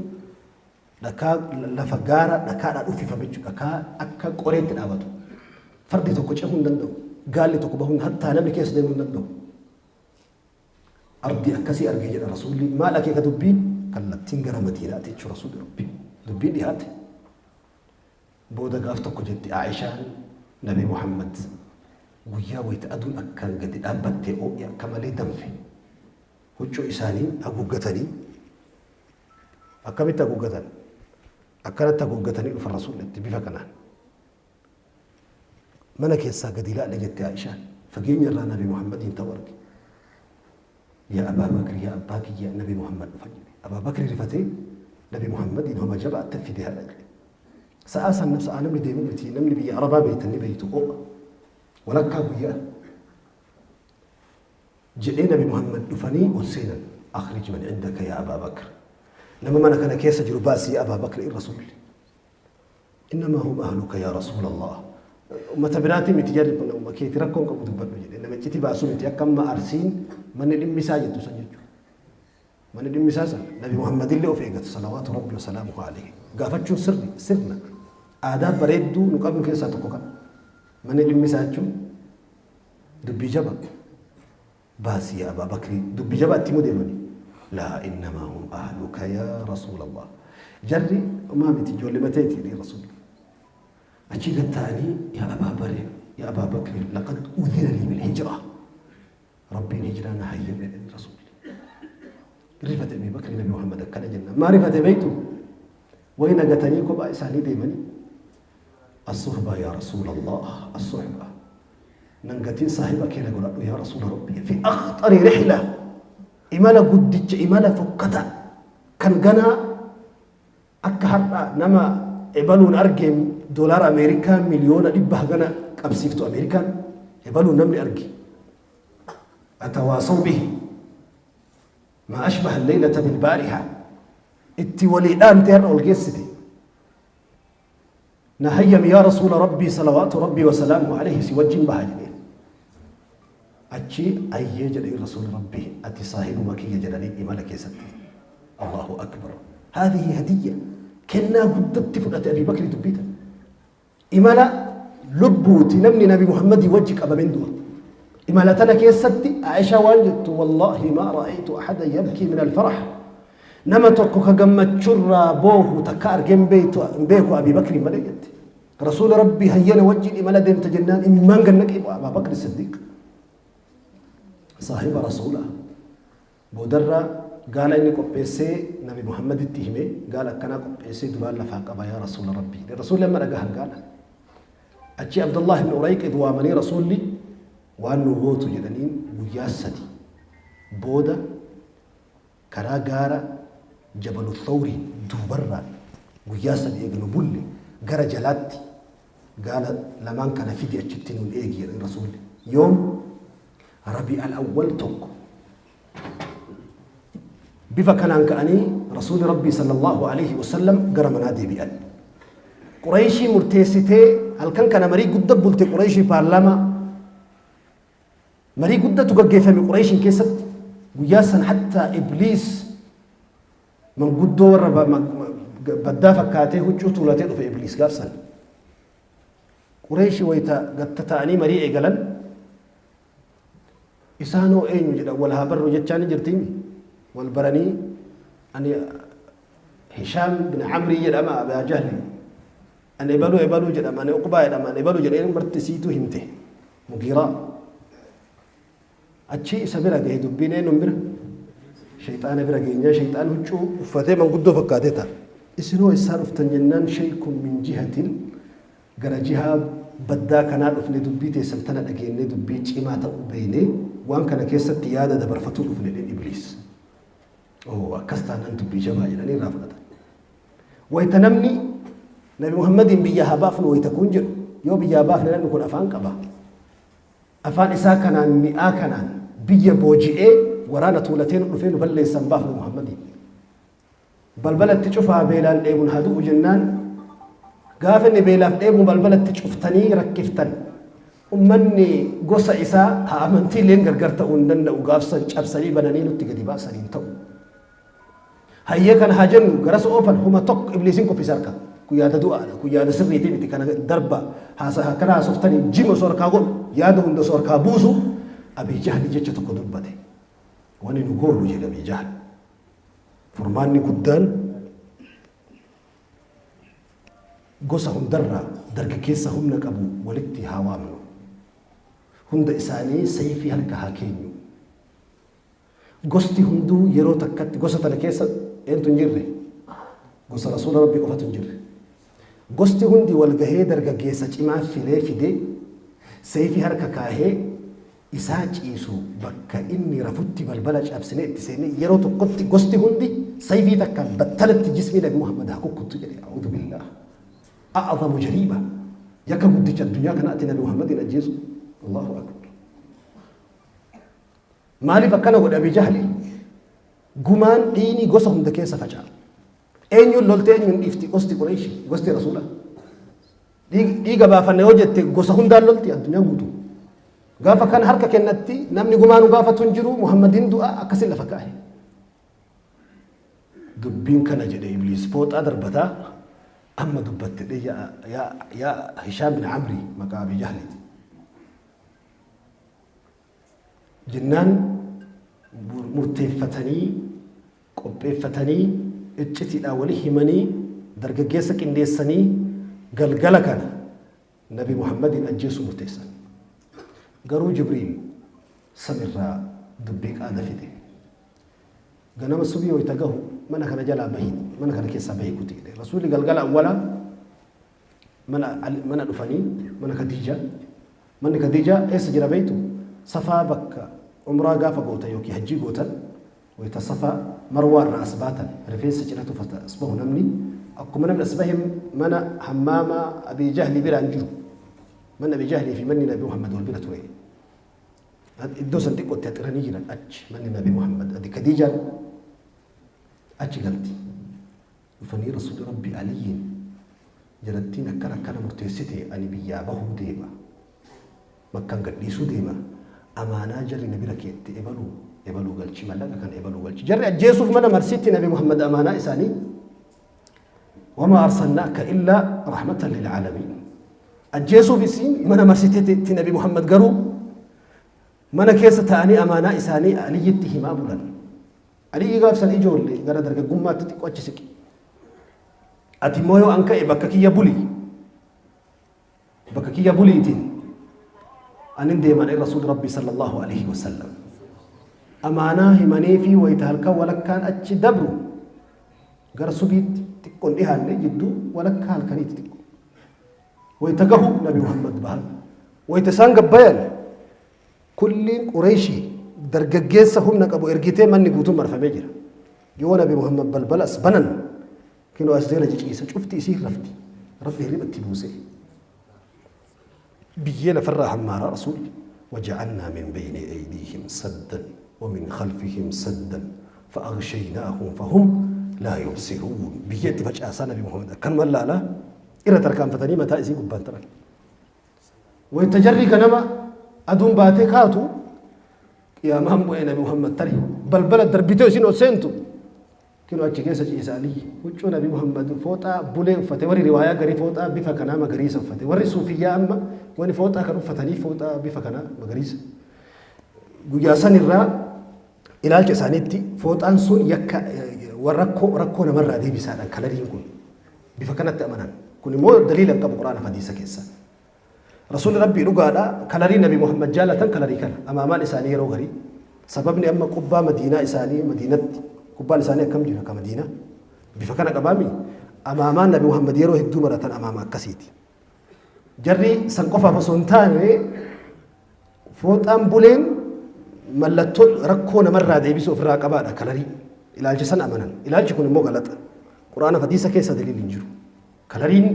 dhakaa lafa gaara dhakaadhaan uffifame jechuudha. Dhakaa akka qoreetti dhaabatu. Fardi tokko cehuu hin danda'u. Gaalli tokko bahuu, hattaa namni keessa deemuu hin danda'u. Ardii akkasii argee jedha Rasuulli. Maal akeeka dubbiin? Kallattiin gara Madiinaati jechuudha Rasuulli Rabbi. Dubbiin dhiyaate. Booda gaaf tokko jetti Aishaan, Nabi Muhammad guyyaa wayita aduun akkaan gadi dhaabbattee oo'e akka malee danfe, huccuu isaanii haguuggatanii. Akkamitti haguuggatan? Akkanatti haguuggatanii dhufan Rasuullitti bifa kanaan. Mana keessaa gadi ilaale jette Aishaan, fageenya irraa Nabi Muhammadiin ta'u arge. Yaa Abaa Bakri, yaa abbaa kiyya, Nabi Muhammad dhufan jedhe. Abaa Bakri rifatee, Nabi Muhammadiin homa jabaatti fide haadha jedhe. Sa'aa san sa'aa namni deemu miti. Namni biyya Arabaa beektan ni beektu, ho'a walakkaa guyyaa jedhee. Nabi Muhammad dhufanii ol seenan. Akhrij man indaka yaa Abaa Bakr, nama mana kana keessa jiru baasi yaa Abaa Bakr. Rasuulli, innamaa hum ahluka yaa Rasuula Allah, ummata biraati miti jarri kun, umma keeti, rakkoon qabu, dubbadhu jedhe. Nama icciti baasuu miti, akka amma Arsiin manni dhimmisaa jettu san jechuudha. Manni dhimmisaa san Nabi Muhammadillee of eegatu, salawaatu Rabbi wa salaamuhu alayhi. Gaafachuun sirri sirna aadaa bareedduu nu qabnu keessaa tokko kana. Manni dhimmisaa jechuun dubbii jaba. Baasii yaa Abaa Bakrii, dubbii jabaa itti himuu deemanii. Laa, innamaa hum ahluka yaa Rasuula Allah. Jarri homaa miti, ijoollee mateeti jedhee Rasuulli. Achii gad ta'anii, yaa Abaa Bakri, yaa Abaa Bakri, laqad udhina lii bil hijra. Rabbiin hijiraa na hayyame jedhanii Rasuulli. Rifate Abii Bakri Nabi Muhammad akkana jenna. Maa rifate beektu? Wayi nagatanii kophaa isaanii deemanii. الصحبة يا رسول الله، الصحبة. Nangatiin saahiba keena godhadhu yaa Rasuula Rabbi. في أخطر رحلة. Imala guddicha, imala fokkata. Kan ganaa akka har'a nama ebaluun arge doolaara Ameerikaa 100,000,000 hagana qabsiiftu Ameerikaan ebaluun namni arge. أتواصوا به ما أشبه الليلة بالبارحة. Itti waliidhaan ta'e ol geessite. نهيم يا رسول ربي، صلوات ربي وسلامه عليه، si wajjin baha jedheen. Achi ayyee jedhee Rasuul Rabbi, ati saahibuma kiyya jedhanii imala keessatti. الله أكبر. هذه هدية, kennaa guddatti fudhate Abii Bakri dubbiita. Imala lubbuuti, namni Nabi Muhammadii wajji qabameen du'a. Imala tana keessatti Aishaa waan jettu, والله ما رأيت أحدا يبكي من الفرح. Nama tokko ka gammachurraa boohu takka argeen beeku Abii Bakri malee jette. Rasuula Rabbii hayyana wajjin imala deemta jennaan imimmaan gannaqee Abaa Bakri Siddiiq. Saahiba Rasuulaa. Boodarra gaala inni qopheessee Nabi Muhammaditti hime, gaala akkanaa qopheessee duraan lafaa qaba yaa Rasuula Rabbii. Rasuulli amma dhagahan gaala. Achi Abdullah ibn Urayqid waamanii, Rasuulli waan nu gootu jedhaniin, guyyaa 3 booda karaa gaara Jabalu Thawrii duubarraan guyyaa 3 eegnu bulle gara jalaatti gaala lamaan kana fidi, achitti nuun eegi jedhan Rasuulli. Yoom? Rabi al-awwal 1. Bifa kanaan ka'anii Rasuulli Rabbii صلى الله عليه وسلم gara manaa deebi'an. Qureeshii murteessitee halkan kana marii guddaa bulte. Qureeshii paarlaamaa marii guddatu gaggeeffame Qureeshiin keessatti guyyaa san. Hattaa Ibliis manguddoo warra baddaa fakkaatee huccuu tuulatee dhufe Ibliis gaaf san. Qureeshii wayita gatta ta'anii marii eegalan, isaanoo eenyu jedhan, wal haa barru jechaa ni jirtiimi. Wal baranii, ani Hishaam bin Amrii jedhama, Abaa Jahli. Ani ebaluu ebaluu jedhama, ani Uqbaa jedhama, ani ebaluu jedhee marti siituu himte. Mugiiraa. Achi isa bira gahe dubbiin. Eenyuun bira? Shayxaana bira geenyaa, shayxaan huccuu uffatee manguddoo fakkaatee ta'a. Isinoo eessaa dhuftan jennaan, شيخ من جهة, gara jihaa baddaa kanaa dhufne, dubbii teessan tana dhageenne, dubbii cimaa ta'uu beekne, waan kana keessatti yaada dabarfatuu dhufne jedheen Ibliis. Oo, akkas taanaan dubbii jabaa jedhanii irraa fudhatan. Wayita namni Nabi Muhammadiin biyya haa baafnu wayita kun jedhu, yoo biyyaa baafne namni kun afaan qaba. Afaan isaa kanaan, mi'aa kanaan Biyya booji'ee waraana tuulatee nu dhufee nu balleessan baafnu Muhammadiin. Balbalatti cufaa beelaan dheebuun haa du'u jennaan gaafa inni beelaaf dheebuun balbalatti cuftanii rakkiftan. Ummanni gosa isaa haa amantiileen gargar ta'uu hin danda'u gaafsan cabsanii bananii nutti gadi baasanii hin ta'u. Hayyee kana haa jennu garas oofan huma tokko ibliisiin kuffisa harka. Kun yaada du'aadha. Kun yaada sirriitii miti kana darba kana haasoftanii jima osoo harkaa godhu yaada hunda osoo harkaa buusu Abii Jahli jecha tokko dubbate. Wani nu goonu jedhe Abii Jahli. Furmaanni guddaan gosa hundarraa dargaggeessa humna qabu walitti haa waamnu. Hunda isaanii sayfii harka haa keenyu. Gosti hunduu yeroo takkatti gosa tana keessa eentu hin jirre? Gosa Rasuula Rabbii qofatu hin jirre. Gosti hundi wal gahee dargaggeessa cimaa filee fidee sayfii harka kaahee isaa ciisu bakka inni rafutti balbala cabsinee itti seenee yeroo tokkotti gosti hundi sayfii takkaan battalatti jismii Nabi Muhammad haa kukkuttu jedhe. A'uudhu billaah. A'azamu jariima. Yakka guddicha addunyaa kanaatti Nabi Muhammadin ajjeesu. Allahu akbar. Maaliif akkana godhe Abii Jahli? Gumaan dhiini gosa hunda keessa faca'a. Eenyuun loltee eenyuun dhiifti gosti Qureeshi, gosti Rasuula. Dhiiga baafanne yoo jette gosa hundaan lolti addunyaa guutuu. Gaafa kan harka kennatti namni gumaa nu gaafatu hin jiru Muhammadin du'a akkasin lafa kaa'e. Dubbiin kana jedhe Ibliis fooxaa darbataa amma dubbatte yaa Hishaam bin Amri maqaa Abii Jahliiti. Jennaan murteeffatanii qopheeffatanii iccitiidhaan wali himanii dargaggeessa qindeessanii galgala kana Nabi Muhammadin ajjeesuu murteessan. Garuu Jibriil samirraa dubbii qaada fide. Ganama subii wayita gahu mana kana jalaa bahi mana kana keessaa bahi kuti jedhe. Rasuulli galgala awwala mana dhufanii mana Khadiija. Manni Khadiija eessa jira beektu? Safaa bakka umraa gaafa gootan yookiin hajjii gootan wayita safaa marwaa irraa as baatan rifeensa ciratu as bahu namni akkuma namni as bahe mana hammaama Abii Jahli biraan jiru. Manni Abii Jahlii fi manni Nabi Muhammad wal bira ture. Iddoo san xiqqootti haxiranii jiran achi manni Nabi Muhammad adi Khadiijaan achi galti. Dhufanii Rasuulli Rabbi Aliyyiin jalattiin akkana akkana murteessite ani biyyaa bahuu deema. Makkaan gadhiisuu deema. Amaanaa jarri na bira keette ebaluu ebaluu galchi mallaqa kana ebaluu galchi. Jarri ajjeesuuf mana marsitti Nabi Muhammad amaanaa isaanii. Wamaa arsalnaaka illaa rahmatan lil aalamiin. Ajjeesuuf isiin mana marsiteetti Nabi Muhammad garuu mana keessa taa'anii amaanaa isaanii Aliyyitti himaa bulan. Aliyyi gaafsan ijoollee gara dargaggummaatti xiqqoo achi siqi. Ati immoo yoo an ka'e bakka kiyya buli. Bakka kiyya buliitiin anin deeman Rasuul Rabbi sallallahu alaihi wasallam. Amaanaa himanii fi wayita halkan walakkaan achi dabru gara subiitti xiqqoon dhihaanne jidduu walakkaa halkaniitti xiqqoo. Wayita gahu Nabi Muhammad bahan. Wayita isaan gabbayan kulliin Qureeshii dargaggeessa humna qabu ergitee manni guutuun marfamee jira. Yoo Nabi Muhammad balbala as banan kinoo as jala ciciisa cufti isii rafti. Rabbi hirriba itti buuse. Biyyee lafarraa hammaaraa Rasuulli. وجعلنا من بين أيديهم سدا ومن خلفهم سدا فأغشيناهم فهم لا يبصرون. بيتي فجأة نبي محمد كان ملا لا إلى تركان فتني متى إسي قبان ترى ويتجري كنما أدون باتي كاتو يا مام بوي نبي محمد تري بل بلد دربيتو سينو سنتو كنو أتشي كيسا جيسا علي وچو نبي محمد فوتا بولي فتي وري رواية غري فوتا بفا كنا مغريسا فتي وري صوفيا أما وني فوتا كانوا فتني فوتا بفا كنا مغريسا guyyaa irraa ilaalcha isaaniitti fooxaan sun yakka rakkoo namarraa deebisaadhaan kalariin kun bifa kanatti amanan. Kun immoo daliila hin qabu Quraana hadiisa keessa. Rasuulli Rabbii dhugaadha kalarii Nabi Muhammad jaalatan kalarii kana amaamaan isaanii yeroo garii sababni amma qubbaa Madiinaa isaanii Madiinatti qubbaan isaanii akkam jira akka Madiinaa bifa kana qabaami amaamaan Nabi Muhammad yeroo hedduu maratan amaama akkasiiti. Jarri san qofaaf osoo hin taane fooxaan buleen mallattoo rakkoo namarraa deebisuu ofirraa qabaadha kalarii ilaalcha san amanan ilaalchi kun immoo galata Quraana hadiisa keessa daliilli hin jiru kalariin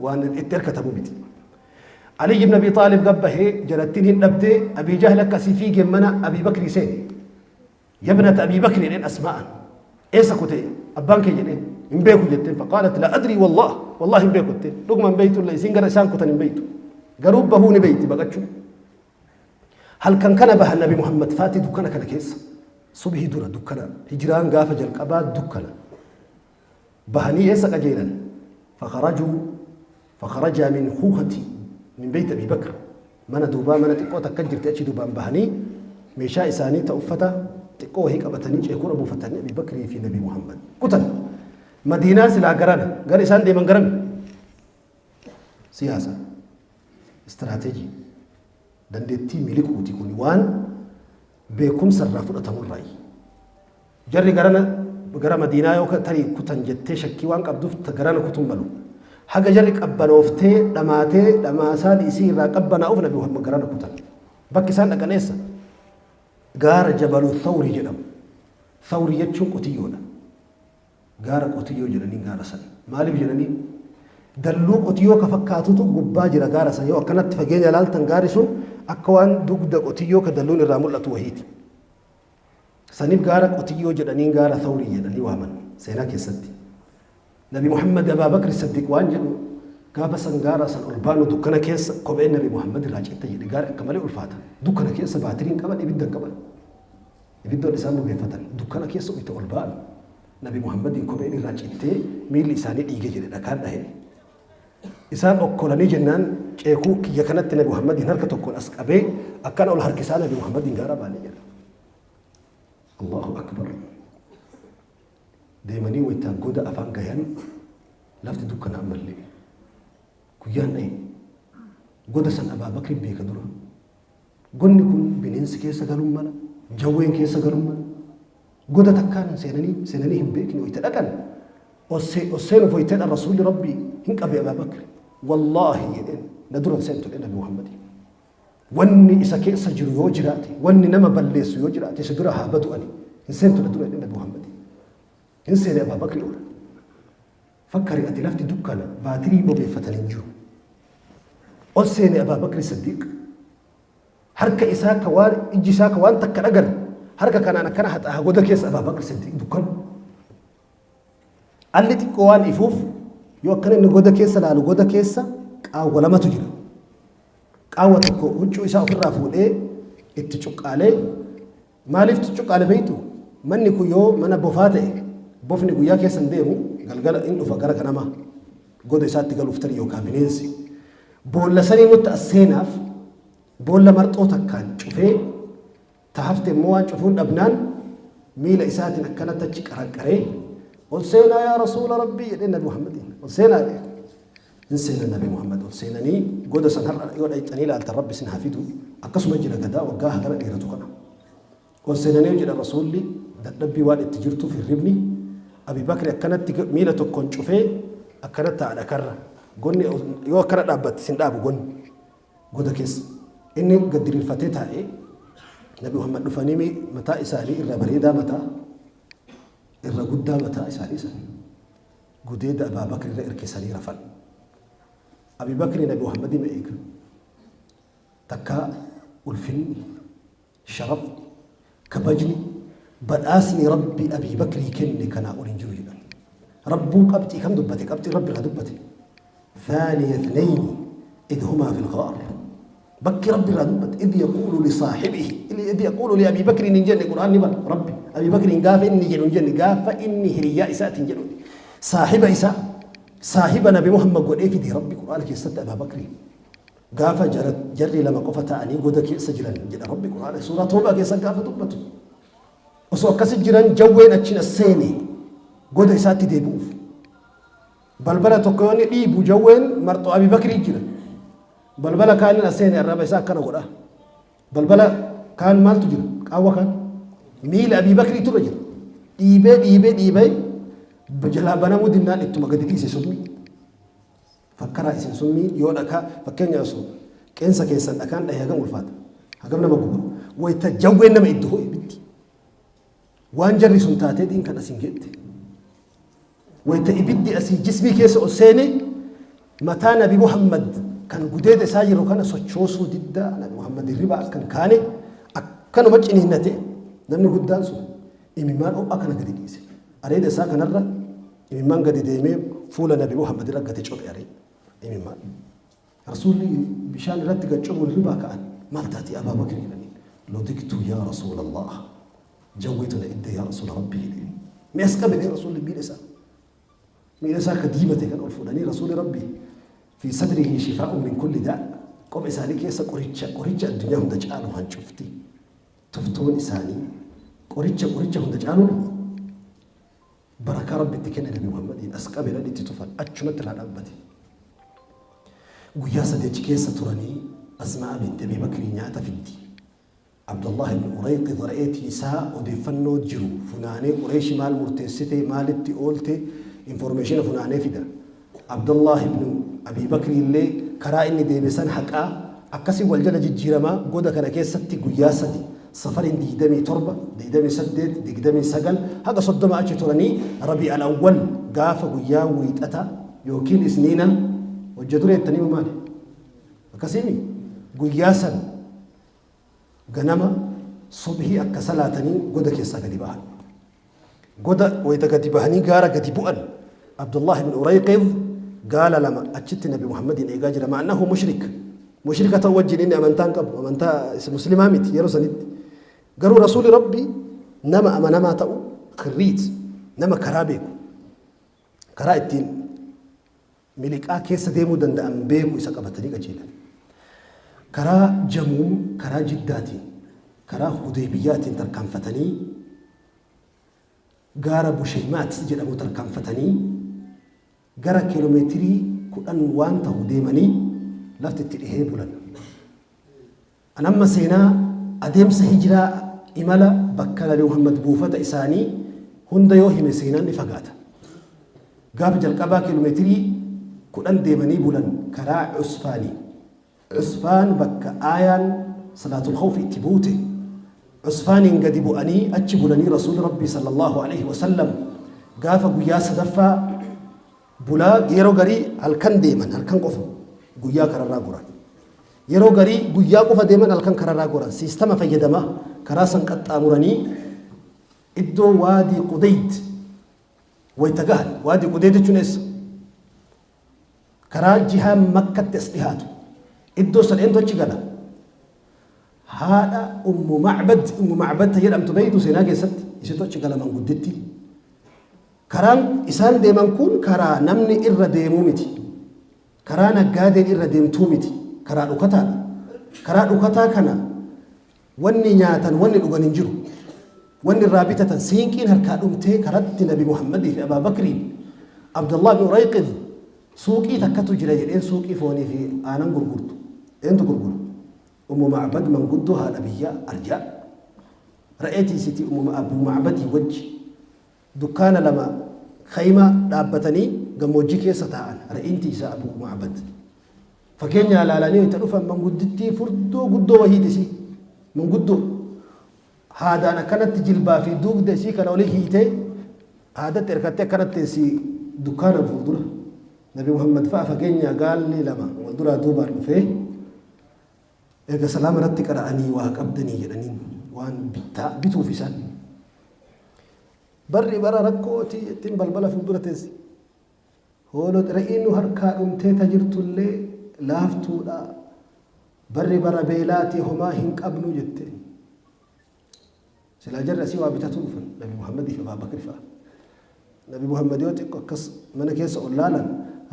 waan itti hirkatamu miti. Ali ibn Abi Xaalib gabbahee jarattiin hin dhabdee Abii Jahl akkasii fiigee mana Abii Bakrii seene. Yabnata Abii Bakrii jedheen Asmaa'an. Eessa kute abbaan kee jedheen hin beeku jetteen faqaalat la adrii wallah wallahi hin beeku jetteen dhuguma hin beektu illee isiin gara isaan kutan hin beektu garuu bahuu ni beekti baqachuu. Halkan kana bahan Nabi Muhammad faati dukkana kana keessa subhii dura dukkana hijiraan gaafa jalqabaa dukkana bahanii eessa qajeelan fakharajuu fakharajaa min kuukati min beeyt Abii Bakr mana duubaa mana xiqqoo takka jirti achi duubaan bahanii meeshaa isaanii ta uffata xiqqoo wahii qabatanii ceekura buufatanii Abii Bakrii fi Nabi Muhammad kutan Madiinaan silaa garana gara isaan deeman garami siyaasa istiraateejii dandeettii miliquuti kun waan beekumsa irraa fudhatamurraayi. Jarri garana gara Madiinaa yoo tarii kutan jettee shakkii waan qabduuf garana kutuun malu. Haga jarri qabbanooftee dhamaatee dhamaasaan isii irraa qabbanaa'uuf Nabi Muhammad garana kutan. Bakki isaan dhaqan eessa? Gaara Jabalu Thawri jedhamu. Thawri jechuun qotiyyoodha. Gaara qotiyyoo jedhaniin gaara san. Maaliif jedhaniin? Dalluu qotiyyoo ka fakkaatutu gubbaa jira gaara san. Yoo akkanatti fageenya ilaaltan gaarri sun akka waan dugda qotiyyoo ka dalluun irraa mul'atu wahiiti. Saniif gaara qotiyyoo jedhaniin gaara Thawrii jedhanii waaman seenaa keessatti. Nabi Muhammad Abaa Bakri Saddiq waan jedhu gaafa san gaara san ol baanu dukkana keessa kopheen Nabi Muhammad irraa citte jedhe gaara akka malee ulfaata. Dukkana keessa baatiriin qaban ibidda hin qaban. Ibiddoon isaan bobeeffatan dukkana keessa uyta ol ba'an Nabi Muhammadiin kopheen irraa cittee miilli isaanii dhiige jedhe dhakaan dhahe. Isaan okkolanii jennaan ceekuu kiyya kanatti Nabi Muhammadiin harka tokkoon as qabee akkana ol harkisaa Nabi Muhammadiin gaara baane jedha. Allahu akbar. Deemanii waytaa goda afaan gayan lafti dukkana ammallee. Guyyaan dhahe. Goda san Abaa Bakri beeka dura. Godni kun bineensi keessa galuun mala, jawween keessa galuun mala. Goda takkaan seenanii seenanii hin beekne wayita dhaqan ol seenuuf wayiteedha Rasuulli Rabbii hin qabe Abaa Bakri. Wallaahi jedheen na dura hin seentu jedheen Nabi Muhammadiin. Wanni isa keessa jiru yoo jiraate, wanni nama balleessu yoo jiraate si dura haa badu ani hin seentu na dura jedheen Nabi Muhammadiin. Hin seene Abaa Bakri ol. Fakkari ati lafti dukkana baatirii bobeeffatan hin jiru. Ol seene Abaa Bakri Siddiiq. Harka isaa ka waan ijji isaa ka waan takka dhagan harka kanaan akkana haxaaha goda keessa Abaa Bakri Siddiiq dukkana. Alli xiqqoo waan ifuuf yoo akkana inni goda keessa laalu goda keessa qaawwa lamatu jira. Qaawwa tokko huccuu isaa ofirraa fuudhee itti cuqqaalee. Maaliif cuqqaale beektu? Manni kun yoo mana bofaa ta'e bofni guyyaa keessa hin deemu galgala in dhufa gara ganamaa goda isaatti galuuf tarii yookaan bineensi. Boolla sanii nutti as seenaaf boolla marxoo takkaan cufee ta hafte immoo waan cufuun dhabnaan miila isaatiin akkanatti achi qaranqaree ol seenaa yaa rasuula rabbii jedhee Nabi Muhammadiin ol seenaa jedhee. Hin seenan Nabi Muhammad ol seenanii goda san har'a yoo dhayxanii ilaaltan rabbi isin haa fidu akkasuma jira gadaa waggaa hagana dheeratu kana. Ol seenanii jedha rasuulli dadhabbii waan itti jirtuuf hirribni Abi Bakri akkanatti miila tokkoon cufee akkana taa'a dhakarra. Gonni yoo akkana dhaabbatte sin dhaabu gonni goda keessa. Inni gad diriirfatee taa'ee Nabi Muhammad dhufanii mataa isaanii irra bareedaa mataa irra guddaa mataa isaanii sana gudeeda Abaa Bakri irra irkisanii rafan. Abi Bakri Nabi Muhammad ima eega. Takkaa ulfinni, sharafni, kabajni, badhaasni Rabbi Abii Bakrii kenne kanaa ol hin jiru jedhan. Rabbuu qabxii kam dubbate? Qabxii Rabbi irraa dubbate. Thaaniya ithnayni idh humaa fil ghaar. Bakki Rabbi irraa dubbate idh yaquulu li saahibihi idh yaquulu li Abii Bakriin hin jenne Qur'aanni bara Rabbi Abii Bakriin gaafa inni jedhu hin jenne gaafa inni hiriyyaa isaatiin jedhu saahiba isaa saahiba Nabi Muhammad godhee fide Rabbi Qur'aana keessatti Abaa Bakriin. Gaafa jarri lama qofa ta'anii goda keessa jiran jedha Rabbi Qur'aana suuraa Toobaa keessa gaafa dubbatu. Osoo akkasi jiran jawween achiin as seene goda isaatti deebi'uuf. Balbala tokko yoo inni dhiibu jawween marxoo Abii Bakrii jira. Balbala kaaniin as seene arraba isaa akkana godha. Balbala kaan maaltu jira? Qaawwa kaan. Miila Abii Bakrii turre jira. Dhiibee dhiibee dhiibee jalaa banamuu dinnaan ittuma gadi dhiise summii. Fakkaraa isin summii yoo dhakaa fakkeenya osoo qeensa keessan dhakaan dhahe hagam ulfaata? Hagam nama guba? Wayita jawween nama itti ho'e ibiddi. Waan jarri sun taatee diin kan asin geette. Wayita ibiddi asii jismii keessa ol seene mataa Nabi Muhammad Kan gudeeda isaa jiru kana sochoosuu diddaa Nabi Muhammad hirribaa akkan kaane akkanuma ciniinnate namni guddaan sun imimmaan ho'a kana gadi dhiise. Areeda isaa kanarra imimmaan gadi deemee fuula Nabi Muhammad irra gadi cophe areeda imimmaan. Rasuulli bishaan irratti gad cobuun hirribaa ka'an maal taatee Abaa Bakri jedhaniin. Lodiktu yaa Rasuulallah jawweetu na idde yaa Rasuula Rabbii jedheen. Mee as qabe Rasuulli miila isaa. Miila isaa ka diimate kan ol fuudhanii Rasuulli Rabbii fi sadrihi shifaa'un min kulli daa qoma isaanii keessa qoricha qoricha addunyaa hunda caalu hancufti. Tuftoon isaanii qoricha qoricha hunda caalu barakaa Rabbi itti kenne Nabi Muhammadiin as qabe itti tufan achumatti irraa dhaabbate. Guyyaa sadii achi keessa turanii Asmaa binti Abii Bakrii nyaata fiddi. Abdullah ibn Urayqi re'eetii isaa odeeffannoo jiru funaanee Qureeshi maal murteessite maalitti oolte information funaanee fida. Abdullah ibn Abii Bakrii illee karaa inni deeme san haqaa akkasii wal jala jijjiiramaa goda kana keessatti guyyaa sadi safarin 27, 28, 29 haga 30 achi turanii Rabii al-Awwal gaafa guyyaa wiixata yookiin isniina hojja dureettanii maali? Akkasiimi guyyaa san ganama subhii akka salaatanii goda keessaa gadi bahan. Goda wayita gadi bahanii gaara gadi bu'an Abdullah ibn Urayqiz gaala lama achitti Nabi Muhammadiin eegaa jira. Ma'annahu mushrik. Mushrika ta'uu wajjin inni amantaa hin qabu. Amantaa muslimaa miti yeroo sanitti. Garuu Rasuulli Rabbi nama amanamaa ta'u khirriit nama karaa beeku. Karaa ittiin miliqaa keessa deemuu danda'an beeku isa qabatanii qajeelan. Karaa Jamuum, karaa Jiddaatiin, karaa Hudeybiyyaatiin tarkaanfatanii gaara Busheymaat jedhamu tarkaanfatanii gara kiiloomeetirii 10 waan ta'u deemanii lafti itti dhihee bulan. An amma seenaa adeemsa hijiraa imala bakka Nabi Muhammad buufata isaanii hunda yoo hime seenaan ni fagaata. Gaafa jalqabaa kiiloomeetirii 10 deemanii bulan karaa Cusfaanii. Cusfaan bakka aayaan salaatul khawfi itti buute. Cusfaaniin gadi bu'anii achi bulanii Rasuulli Rabbii sallallahu alaihi wasallam gaafa guyyaa sadaffaa bulaa yeroo garii halkan deeman halkan qofa guyyaa kararraa goran. Yeroo garii guyyaa qofa deeman halkan kararraa goran siistama fayyadamaa karaa san qaxxaamuranii iddoo waadii Qudeyd wayita gahan. Waadii Qudeyd jechuun eessa? Karaa jihaa Makkatti as dhihaatu. Iddoo san eentu achi gala? Haadha Ummu Macbad, Ummu Macbad ta jedhamtu beeytu seenaa keessatti isitu achi gala mangudditti. Karaan isaan deeman kun karaa namni irra deemuu miti. Karaa naggaadeen irra deemtuu miti. Karaa dhokataadha. Karaa dhokataa kana wanni nyaatan wanni dhugan hin jiru. Wanni irraa bitatan siinqiin harkaa dhumtee karatti Nabi Muhammadii fi Abaa Bakriin Abdullah bin Urayqiz suuqii takkatu jira jedheen suuqii foonii fi aanan gurgurtu. Eentu gurgura? Ummu Macbad manguddoo haadha biyyaa arjaa. Re'eetii isitii Ummu Abuu Macbadii wajji dukkaana lama kayma dhaabbatanii gammoojjii keessa taa'an re'iinti isaa Abuu Macbad. Fakkeenyaa ilaalanii itti dhufan manguddittii furdoo guddoo wahiiti isii. Manguddoo haadaan akkanatti jilbaa fi duugda isii kana olii hiitee haadatti hirkattee akkanatti teessi dukkaana fuuldura. Nabi Muhammad fa'a fageenya gaalli lama wal duraa duubaan dhufee erga salaama irratti qara'anii waa qabdanii jedhaniin waan bittaa bituuf isaan. Barri bara rakkooti ittiin balbala fuuldura teessi. Hoolot re'iin nu harkaa dhumtee ta jirtullee laaftuudha. Barri bara beelaati homaa hin qabnu jette. Silaa jarri asii waa bitatu dhufan Nabi Muhammadii fi Abaa Bakri fa'a. Nabi Muhammad yoo xiqqo akkas mana keessa ol laalan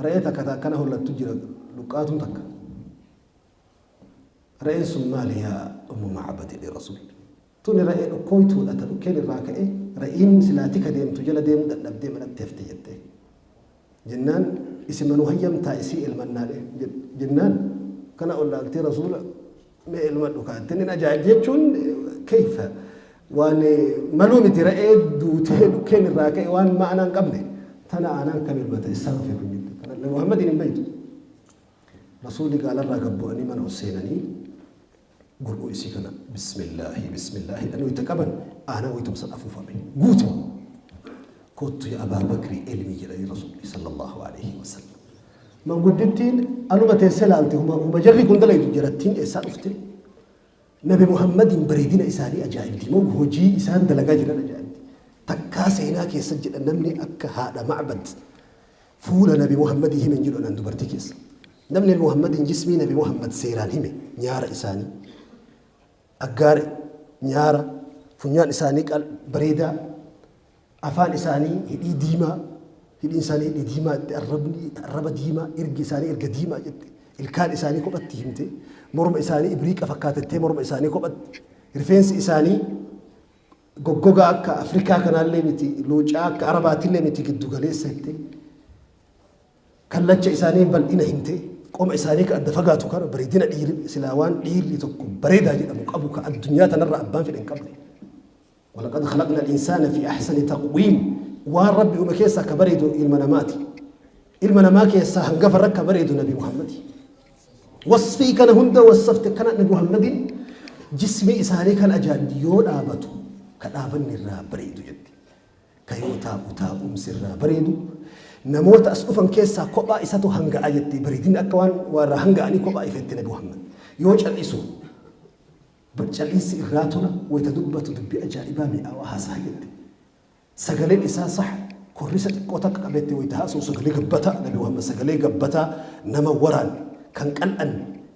re'ee takka ta akkana hollattu jira luqqaatuun takka. Re'een sun maali yaa Ummu Macbad jedhe Rasuulli. Tuni re'ee dhukkooytuudha ta dhukkeen irraa ka'e re'iin silaa tika deemtu jala deemuu dadhabdee manatti hafte jette. Jennaan isima nu hayyamtaa isii elmannaadhe jennaan kana ol laaltee Rasuula mee elmadhu kaatteen hin ajaa'ib jechuun keeyfa waan maluu miti re'ee duutee dhukkeen irraa ka'e waan ma'anaa hin qabne tana aanaan kam elmata issaa dhufe kun jette. Kana Nabi Muhammadiin hin beeytu. Rasuulli gaalarraa gad bu'anii mana ol seenanii gur'uu isii kana bismillaahi bismillaahi jedhanii wayita qaban aanaa wayituma san afuufame guute. Kottu ya Abaa Bakrii elmi jedhanii Rasuulli sallallahu alaihi wasallam. Manguddittiin aluma teessee laalte huma jarri kun dalaytu jarattiin eessaa dhufte. Nabi Muhammadin bareedina isaanii ajaa'ibti moo hojii isaan dalagaa jiran ajaa'ibti. Takkaa seenaa keessa jedha namni akka haadha Macbad fuula Nabi Muhammadii hime hin jedhu anan dubartii keessa. Namni Nabi Muhammadin jismii Nabi Muhammad seeraan hime nyaara isaanii aggaare nyaara funyaan isaanii bareedaa afaan isaanii hidhii diimaa hidhiin isaanii hidhii diimaa jette arrabni arraba diimaa irgi isaanii erga diimaa jette ilkaan isaanii kophatti himte morma isaanii ibriiqa fakkaatettee morma isaanii kophatti rifeensi isaanii goggogaa akka Afrikaa kanaallee miti luucaa akka Arabaatillee miti giddu galeessa jette kallacha isaanii bal'ina himte qoma isaanii ka adda fagaatu kana bareedina dhiirri silaa waan dhiirri tokko bareedaa jedhamu qabu ka addunyaa tanarra abbaan fedhe hin qabne. ولقد خلقنا الإنسان في أحسن تقويم waan rabbi uume keessaa ka bareedu ilma namaati. Ilma namaa keessaa hangafa irra ka bareedu Nabi Muhammadi. Wasfii kana hunda wassafte kana Nabi Muhammadin jismii isaanii kan ajaa'ibdi yoo dhaabatu ka dhaabanni irraa bareedu jetti. Ka yoo taa'u taa'umsi irraa bareedu. Namoota as dhufan keessaa kophaa isatu hanga'a jetti bareedinni akka waan warra hanga'anii kophaa ifetti Nabi Muhammad. Yoo cal'isu cal'iinsi irraa tola wayita dubbatu dubbii ajaa'ibaa mi'aawaa haasaa jette. Sagaleen isaa sah korrisa xiqqoo takka qabetti wayita haasa'u sagalee gabbataa Nabi Muhammad sagalee gabbataa nama waraan kan qal'an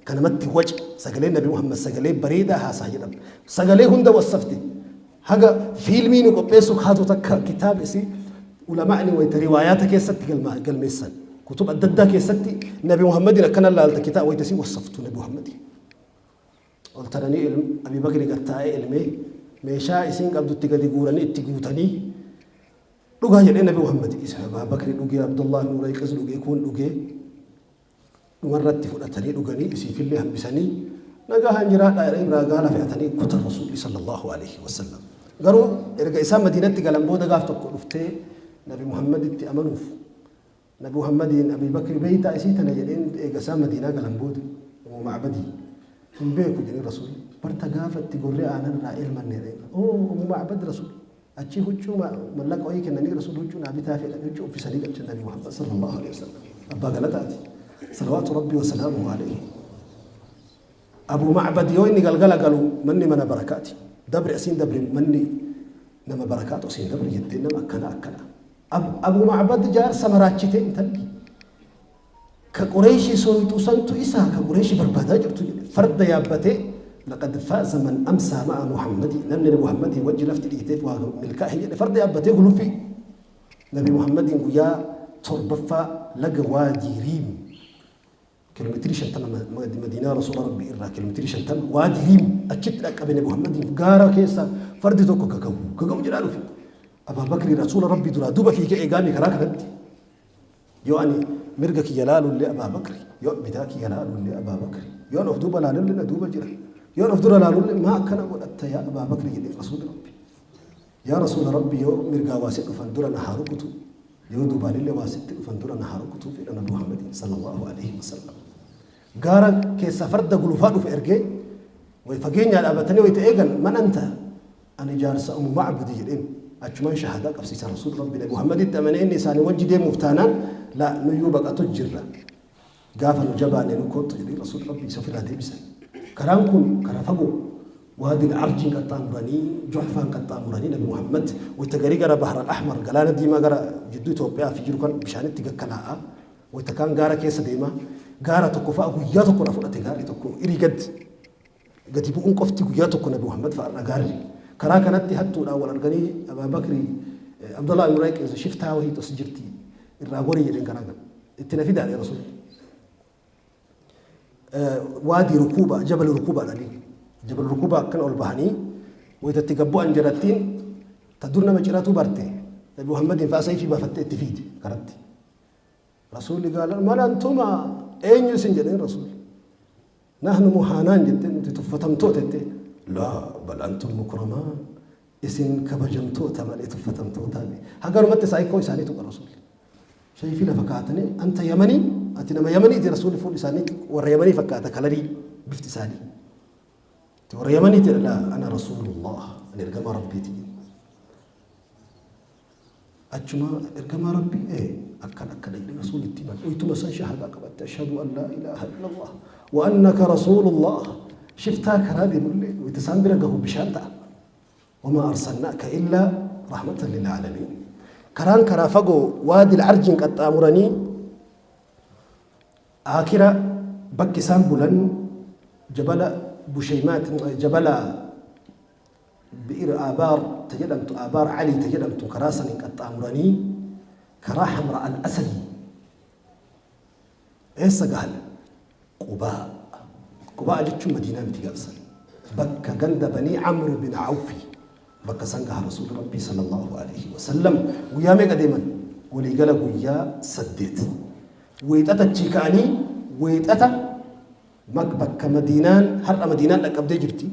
kan namatti wace sagalee Nabi Muhammad sagalee bareedaa haasaa jedhama. Sagalee hunda wassafte haga fiilmii nu qopheessu kaatu takka kitaaba isii ulamaa'ni wayita riwaayaata keessatti galmeessan kutub adda addaa keessatti Nabi Muhammadin akkana laalta kitaaba wayita isii wassaftu Nabi Muhammadin. Ol taranii Abi Bakri gad taa'ee ilmee meeshaa isiin qabdutti gadi guuranii itti guutanii dhugaa jedhee Nabi Muhammad isa Abaa Bakri dhugee Abdullah ibn Urayqis dhugee kun dhugee dhumarratti fudhatanii dhuganii isiifillee hambisanii nagaa jiraadhaa jedhanii biraa gaala fe'atanii kutan Rasuulli sallallahu alaihi wasallam. Garuu erga isaan Madiinatti galan booda gaaf tokko dhuftee Nabi Muhammaditti amanuuf Nabi Muhammadiin Abi Bakri beeytaa isii tana jedheen eega isaan Madiinaa galan booda Umu Macbadii hin beeku jedheen Rasuulli. Barta gaafa itti gorree aanan irraa elmanne jedheen. Oo Umu Macbad Rasuul achi huccuu mallaqa wayii kennanii Rasuul huccuu naa bitaa fedhan huccuu uffisanii galchan Nabi Muhammad sallallahu alaihi wasallam. Abbaa galataati. Salawaatu Rabbii wa salaamuhu alayhi. Abu Macbad yoo inni galgala galu manni mana barakaati. Dabri asiin dabri manni nama barakaatu asiin dabri jettee nama akkana akkana. Abu Macbad jaarsa maraachite intalli. Ka Qureeshii sooyxu santu isaa ka Qureeshii barbaadaa jirtu jedhe. Farda yaabbatee laqad faaza man amsaa ma'a Muhammadii namni Muhammadii wajji lafti dhiiteef waa milkaa'e jedhe farda yaabbatee guluffii. Nabi Muhammadiin guyyaa torbaffaa laga Waadii Riim kiiloomeetirii 50 Madiinaa Rasuula Rabbii irraa kiiloomeetirii 50 Waadii Riim achitti dhaqqabe Nabi Muhammadiin gaara keessa fardi tokko gagabu gagabu jedhaa dhufe. Abaa Bakrii Rasuula Rabbii duraa duuba fiigee eegaame karaa kanatti. Yoo ani mirga kiyya laalullee Abaa Bakri, yoo bitaa kiyya laalullee Abaa Bakri, yoo of duuba laalullee na duuba jira, yoo of dura laalullee maa akkana godhatta yaa Abaa Bakri jedhee Rasuula Rabbi. Yaa Rasuula Rabbi yoo mirgaa waa si dhufan dura na haa rukutu, yoo duubaanillee waa sitti dhufan dura na haa rukutu fedha Nabi Muhammadin sallallahu alaihi wasallam. Gaara keessaa farda gulufaa dhufe ergee way fageenyaa dhaabatanii wayita eegan man anta ani jaarsa Umu Macbadi jedheen achumaan shahaadaa qabsiisa Rasuul Rabbi Nabi Muhammaditti amanee inni isaanii wajji deemuuf taanaan la nuyyuu baqatu jirra gaafa nu jabaanne nu kottu jedhee Rasuul Rabbi isa ofirraa deebisan. Karaan kun karaa fagoo Waadil Arjiin qaxxaamuranii Juhfaan qaxxaamuranii Nabi Muhammad wayita garii gara Bahar al-Ahmar galaana diimaa gara jidduu Itoophiyaa fi jiru kan bishaanitti gakkalaa'a wayita kaan gaara keessa deema gaara tokko fa'a guyyaa tokko irraa fudhate gaarri tokko irii gad gadi bu'uun qofti guyyaa tokko Nabi Muhammad fa'a irraa gaarri karaa kanatti hattuudhaan wal arganii Abaa Bakri Abdullah ibn Urayqis shiftaa wahii tos jirti irraa gorii jedheen karaa kana itti na fidaadhe Rasuulli. Waadii rukuubaa jabal rukuubaa dhanii jabal rukuubaa akkana ol bahanii wayitatti gabbu'an jarattiin ta dur nama ciratu barte Nabi Muhammadiin fa'a sayfii baafattee itti fiide karatti. Rasuulli gaala mal antuma eenyu isin jedheen Rasuulli. Nahnu muhaanaan jetteen nuti tuffatamtoota jetteen. Laa bal antum mukramaan isin kabajamtoota malee tuffatamtoota miti. Hagarumatti saayikoo isaanii tuqa Rasuulli. Sayfii lafa kaa'atanii anta Yamanii ati nama Yamaniiti Rasuulli fuulli isaanii warra Yamanii fakkaata kalarii bifti isaanii. Ati warra Yamaniiti laa ana Rasuulullah ani ergamaa Rabbiiti. Achuma ergamaa Rabbii ee akkan akkana jedhe Rasuulli itti himan. Uytuma san shahaadaa qabatte ashhadu an laa ilaaha illallah wa annaka rasuulullah. Shiftaa karaa deemullee wayita isaan bira gahu bishaan ta'a. Wamaa arsalnaaka illaa rahmatan lil aalamiin. Karaan karaa fagoo waadil arjiin qaxxaamuranii Aakira bakki isaan bulan jabala Bushaymaat jabala Bi'ir Aabaar ta jedhamtu Aabaar Alii ta jedhamtu karaa saniin qaxxaamuranii karaa Hamra al-Asadi eessa gahan? Qubaa. Qubaa jechuun Madiinaa miti gaafsan. Bakka ganda Banii Amr bin Awfi bakka san gaha Rasuulli Rabbii sallallahu alaihi wasallam. Guyyaa meeqa deeman? Waliigala guyyaa 8. Wiixata achii ka'anii wiixata bakka Madiinaan har'a Madiinaan dhaqqabdee jirti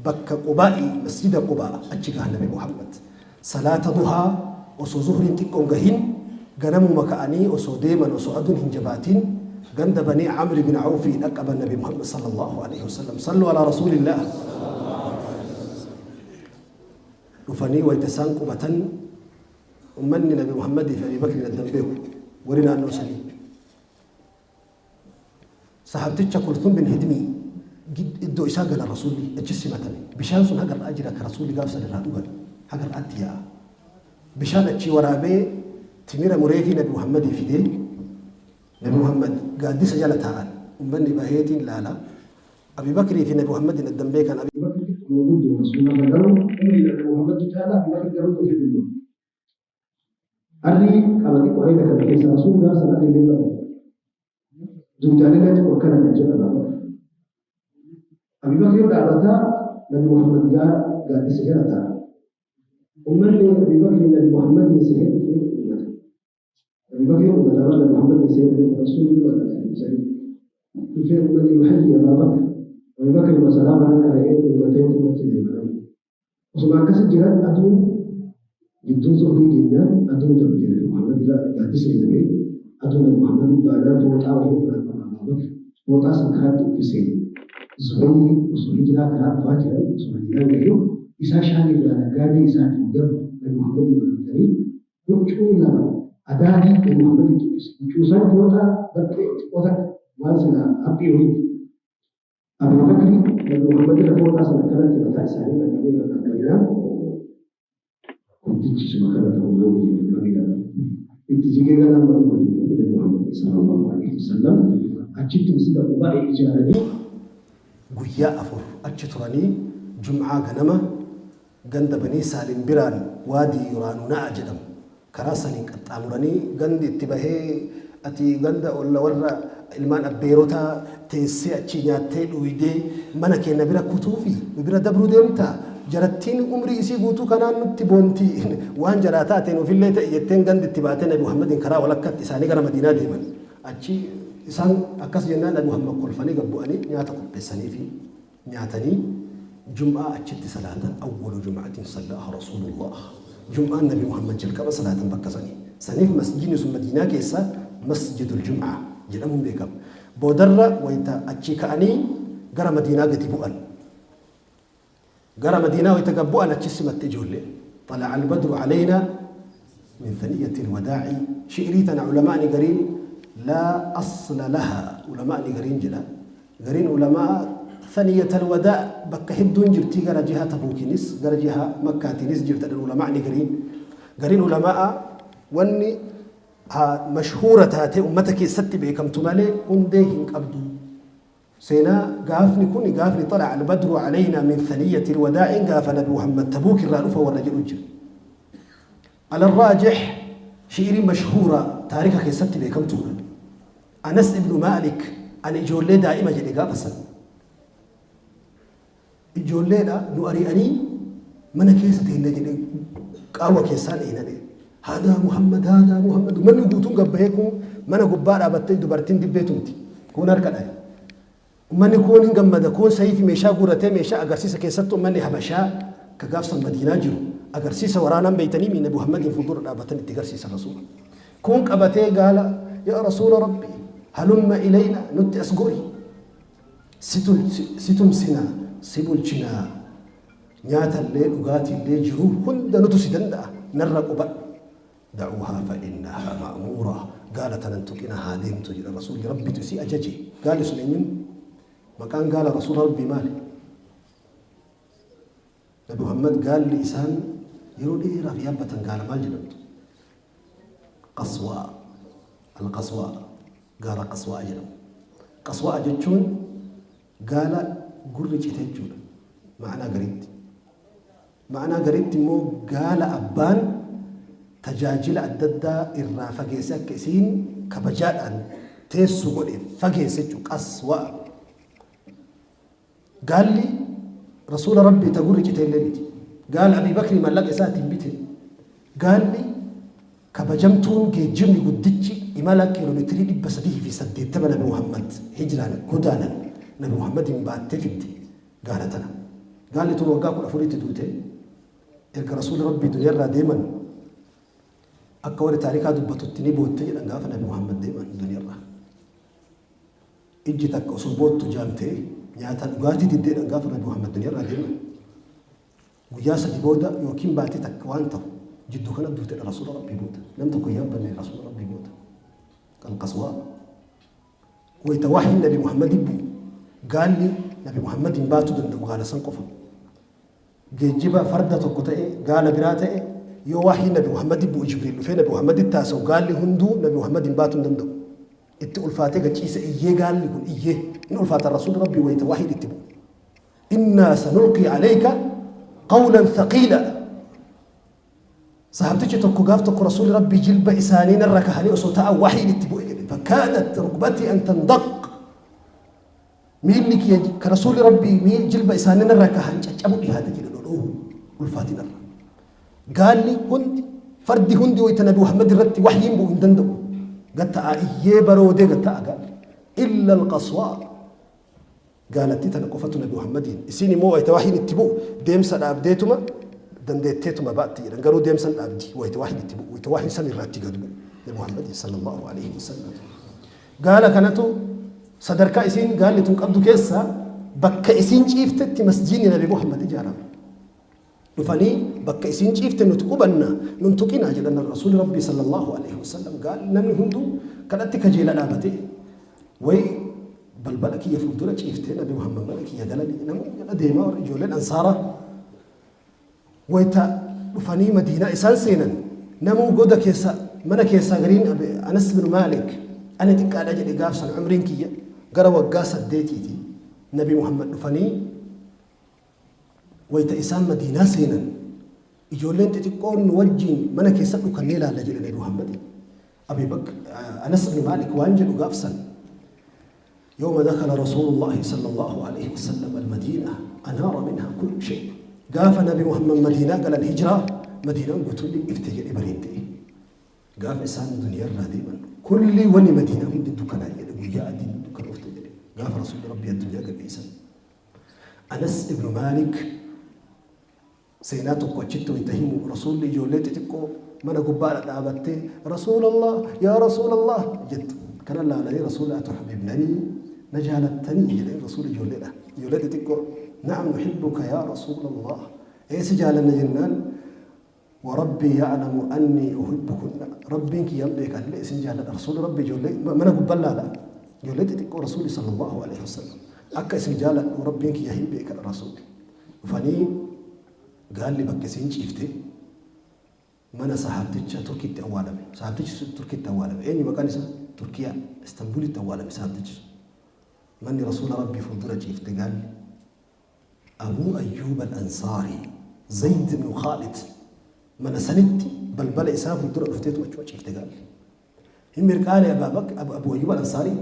bakka Qubaa'i masjida Qubaa achi gahan Nabi Muhammad. Salaata duhaa osoo zuhriin xiqqoon gahin ganamuma ka'anii osoo deeman osoo aduun hin jabaatin ganda Banii Amri bin Awfii dhaqqaban Nabi Muhammad sallallahu alaihi wasallam. Sallu alaa rasuulillah. Dhufanii wayita isaan qubatan Ummanni Nabi Muhammadii fi Abii Bakriin adda hin beeku. Warri naannoo sanii. Sahaabticha Kulthum bin Hidmii iddoo isaa gala Rasuulli achi simatame. Bishaan sun haga har'aa jira ka Rasuulli gaaf san irraa dhugan. Haga har'aatti yaa'a. Bishaan achii waraabee timira mureefii Nabi Muhammadii fidee Nabi Muhammad gaaddisa jala taa'an. Ummanni baheetiin laala. Abii Bakrii fi Nabi Muhammadiin adda hin beekan. Abii Bakri manguddoo Rasuularra garuu umriin Nabi Muhammadtu caala Abii Bakri garuu dhufe dulluma. Arrii qaba xiqqoo areeda kana keessa Rasuulli gaafa san arrii illee qabu. Dugdaan illee xiqqoo akkana kan jedhan Abii Bakr. Abii Bakri yoo dhaabataa Nabi Muhammad gaa gaaddisa jala taa'a. Ummanni Abii Bakri Nabi Muhammadiin sehee dhufee ummata. Abii Bakri ummata Nabi Muhammadiin sehee dhufee Rasuulli dura dhaabatanii dhufee ummanni yuhayyi Abaa Bakr. Abii Bakri masaraa mana qara'ee dhungatee tumatti deeman. Osuma akkasi jiran aduun gidduu zuhrii geenyaan aduun dabde Nabi Muhammad irra gaaddisni dabee aduun Nabi Muhammad baanaan fooxaa wahii ofirraa qaba Abaa Bakr fooxaa san karaatti uffise Zubayri osoo hijiraa karaa dhufaa jiran osoo Madiinaan gahin isaa Shaam irraa naggaadee isaatiin galu Nabi Muhammadiin wal arganii huccuu lama adaadii Nabi Muhammaditti uffise huccuu san fooxaa baxxee xiqqoo takka waan silaa haphii wahiiti Abuu Bakri Nabi Muhammad irra fooxaa san akkanatti mataa isaanii irra qabee irra dhaabbatinaan guddichi isuma kana ta'uu yoo jedhe malee gara itti jigee galaan bara godhe Nabi Muhammad sallallahu alaihi wasallam achitti masjida Qubaa ijaaranii guyyaa 4 achi turanii Jum'aa ganama ganda Banii Saalim biraan Waadii Yuraanuna'a jedhamu karaa saniin qaxxaamuranii gandi itti bahee ati ganda olla warra ilmaan abbeerotaa teessee achii nyaattee dhuuydee mana keenna bira kutuufi nu bira dabruu deemtaa? Jarattiin umrii isii guutuu kanaan nutti boonti waan jaraa taate nuufillee ta'i jetteen gandi itti baatee Nabi Muhammadiin karaa walakkatti isaanii gara Madiinaa deeman. Achi isaan akkas jennaan Nabi Muhammad kolfanii gad bu'anii nyaata qopheessaniifi nyaatanii jum'aa achitti salaatan awwalu jum'atin sallaaha rasuulullah jum'aan nabi muhammad jalqaba salaatan bakka sanii saniif masjidni sun madiinaa keessa masjidul jum'aa jedhamuun beekama boodarra wayta achii ka'anii gara madiinaa gadi bu'an gara madiinaa wayta gad bu'an achi simatte ijoolleen xala'a albadru alaynaa min thaniyati alwadaa'i shi'rii tana ulamaani gariin laa asla laha ulamaani gariin jedha Gariin ulama'aa Thaniyatal Wadaa' bakka hedduun jirtii gara jiha Tabuukiinis gara jiha Makkaatiinis jirta jedhan ulama'ni gariin. Gariin ulama'aa wanni mashhuura taatee ummata keessatti beekamtu malee hundee hin qabdu. Seenaa gaafni kuni gaafni xala'a al-badru alaynaa min thaniyatil wadaa'iin gaafa Nabi Muhammad Tabuuk irraa dhufa warra jedhu jira. Ala raajix shi'irii mashhuura taarika keessatti beekamtuudha. Anas ibnu Maalik ani ijoollee daa'ima jedhe gaafa san. Ijoolleedha nu ari'anii mana keessa teenna jedhe qaawwa keessaan eenane. Haadaa Muhammad haadaa Muhammad manni guutuun gabbahee kun mana gubbaa dhaabattee dubartiin dibbee tumti. Kun harka dhaye. Ummanni kuun hin gammada, kuun sayfi meeshaa guuratee meeshaa agarsiisa keessattuu ummanni Habashaa ka gaaf san Madiinaa jiru agarsiisa waraanaan beeytaniimii Nabi Muhammadiin fuuldura dhaabatan itti garsiisan Rasuula. Kuun qabatee gaala yaa Rasuula Rabbii halumma ilayna nutti as gori si tumsinaa si bulchinaa nyaatallee dhugaatiillee jiruu hunda nutu si danda'a narra qubadhu. Da'uuhaa fa innahaa ma'muura. Gaala tana hin tuqinaa haa deemtu jedha Rasuulli Rabbitu isii ajaje. Gaalli sun eenyuun? Maqaan gaala Rasuula Rabbii maali? Nabi Muhammad gaalli isaan yeroo dheeraaf yaabbatan gaala maal jedhamtu? Qaswaa. Al-Qaswaa. Gaara Qaswaa jedhamu. Qaswaa jechuun gaala gurri cite jechuudha. Ma'anaa gariitti. Ma'anaa gariitti immoo gaala abbaan tajaajila adda addaa irraa fageesse akka isiin kabajaadhaan teessu godhe fageesse jechuudha. Qaswaa. Gaalli Rasuula Rabbii ta gurri cite illee miti. Gaala Abii Bakrii mallaqa isaatiin bite. Gaalli kabajamtuun geejjibni guddichi imala kiiloomeetirii 380 Nabi Muhammad hijraan godaanan Nabi Muhammadiin baattee fidde gaala tana. Gaalli tun waggaa 14tti duute. Erga Rasuulli Rabbii duniyarraa deeman akka warri taarikaa dubbatutti ni bootte jedhan gaafa Nabi Muhammad deeman duniyarraa. Ijji takka osoo boottu jaamtee nyaataa dhugaatii diddeedhaan gaafa Nabi Muhammad duniyarraa deeman. Guyyaa sadi booda yookiin baatii takka waan ta'u jidduu kana duutedha Rasuula Rabbii booda. Nam tokko hin yaabbanne Rasuula Rabbii booda. Qalqaswaa. Wayita wahyiin Nabi Muhammadi bu'u gaalli Nabi Muhammadiin baatuu danda'u gaala san qofa. Geejjiba farda tokko ta'e gaala biraa ta'e yoo wahyiin Nabi Muhammadi bu'u Jibriil dhufee Nabi Muhammaditti haasa'u gaalli hunduu Nabi Muhammadiin baatuu hin danda'u. Itti ulfaatee gachiisa iyyee gaalli kun iyyee hin ulfaata Rasuulli Rabbii wayita wahyiin itti bu'u. Innaa sanulqii alayka qawlan thaqiila. Sahabtichi tokko gaaf tokko Rasuulli Rabbii jilba isaanii narra kahanii osoo ta'an wahyiin itti bu'e jedhe. Fakkaadat rukbatii an tandaq. Miilli kiyya ka Rasuulli Rabbii miil jilba isaanii narra kahan caccabu dhihaate jedhe dhodhoohu ulfaatinarra. Gaalli hundi fardi hundi wayita Nabi Muhammad irratti wahyiin bu'u hin danda'u. Gatta'aa iyyee baroodee gatta'a gaalli. Illa alqaswaa. Gaalattii tana qofatu Nabi Muhammadiin. Isiin immoo wayita wahyiin itti bu'u deemsa dhaabdeetuma dandeetteetuma baatti jedhan. Garuu deemsa hin dhaabdi wayita wahyiin itti bu'u. Wayita wahyiin san irraa itti gad bu'u. Nabi Muhammadiin sallallahu alaihi wasallam. Gaala kanatu sadarkaa isiin gaalli tun qabdu keessaa bakka isiin ciiftetti masjiidni Nabi Muhammad ijaarame. Dhufanii bakka isiin ciifte nuti qubanna nun tuqinaa jedhan Rasuulli Rabbii sallallahu alaihi wasallam. Gaalli namni hunduu kadhatti kajeela dhaabate way balbala kiyya fuuldura ciiftee Nabi Muhammad mana kiyya galanii namni jala deemaa warri ijoolleen ansaaraa Wayta dhufanii Madiinaa isaan seenan, namuu goda keessa, mana keessaa gariin Anas bin Maalik, ani xiqqaadha jedhe gaaf san umriin kiyya gara waggaa saddeetiiti. Nabi Muhammad dhufanii wayta isaan Madiinaa seenan, ijoolleen xixiqqoon nu wajjiin mana keessa dhukannee ilaalla jedhe Nabi Muhammadiin. Abi Bakr, Anas bin Maalik waan jedhu gaaf san, يوم دخل رسول الله صلى الله عليه وسلم المدينة أنار منها كل شيء. قاف نبي محمد مدينة قال الهجرة مدينة قلت لي افتجر إبريد قاف إسان دنيا الراديما كل وني مدينة هند الدكان ويا الدين الدكان افتجر قاف رسول ربي الدنيا قال إسان أنس ابن مالك Seenaa tokko achitti wayta himu Rasuulli ijoollee xixiqqoo mana gubbaadha dhaabattee Rasuulallah yaa Rasuulallah jettu kana laalanii Rasuula atuhbibnanii na jaalattanii jedheen Rasuulli ijoolleedha. Ijoollee xixiqqoo na'am nuhibbuka yaa Rasuulallah ee si jaalanna jennaan warabbii ya'lamu annii uhibbukunna Rabbiin kiyyan beeka anillee isin jaaladha Rasuulli Rabbi ijoollee mana gubbaan laala ijoollee xixiqqoo Rasuulli sallallahu alaihi wasallam akka isin jaaladhu Rabbiin kiyya hin beekadha Rasuulli dhufanii gaalli bakka isiin ciifte mana sahaabticha Turkiitti awwaalame. Sahaabtichi sun Turkiitti awwaalame. Eenyu maqaan isaa? Turkiyaa, Istanbulitti awwaalame sahaabtichi sun. Manni Rasuula Rabbii fuuldura ciifte gaalli. Abuu Ayyuub al-Ansaarii, Zayd ibn Khaalid mana sanitti balbala isaa fuuldura dhufteetu achuma ciifte gaalli. Hin mirqaane Abuu Ayyuub al-Ansaarii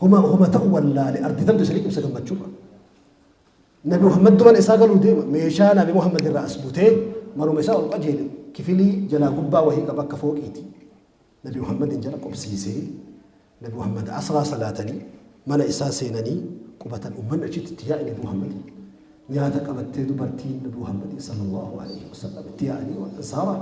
homa homa ta'u wallaale ardi tamtu isa liqimsa gammachuurra. Nabi Muhammadtu mana isaa galuu deema. Meeshaa Nabi Muhammad irraa as butee manuma isaa ol qajeele. Kifilii jalaa gubbaa wahii qaba akka fooqiiti. Nabi Muhammadin jala qubsiisee Nabi Muhammad asraa salaatanii mana isaa seenanii qubatan ummanni achitti itti yaa'e Nabi Muhammadin. Nyaata qabattee dubartiin Nabi Muhammadin sallallahu alaihi wasallam itti yaa'anii waan ansaaraa.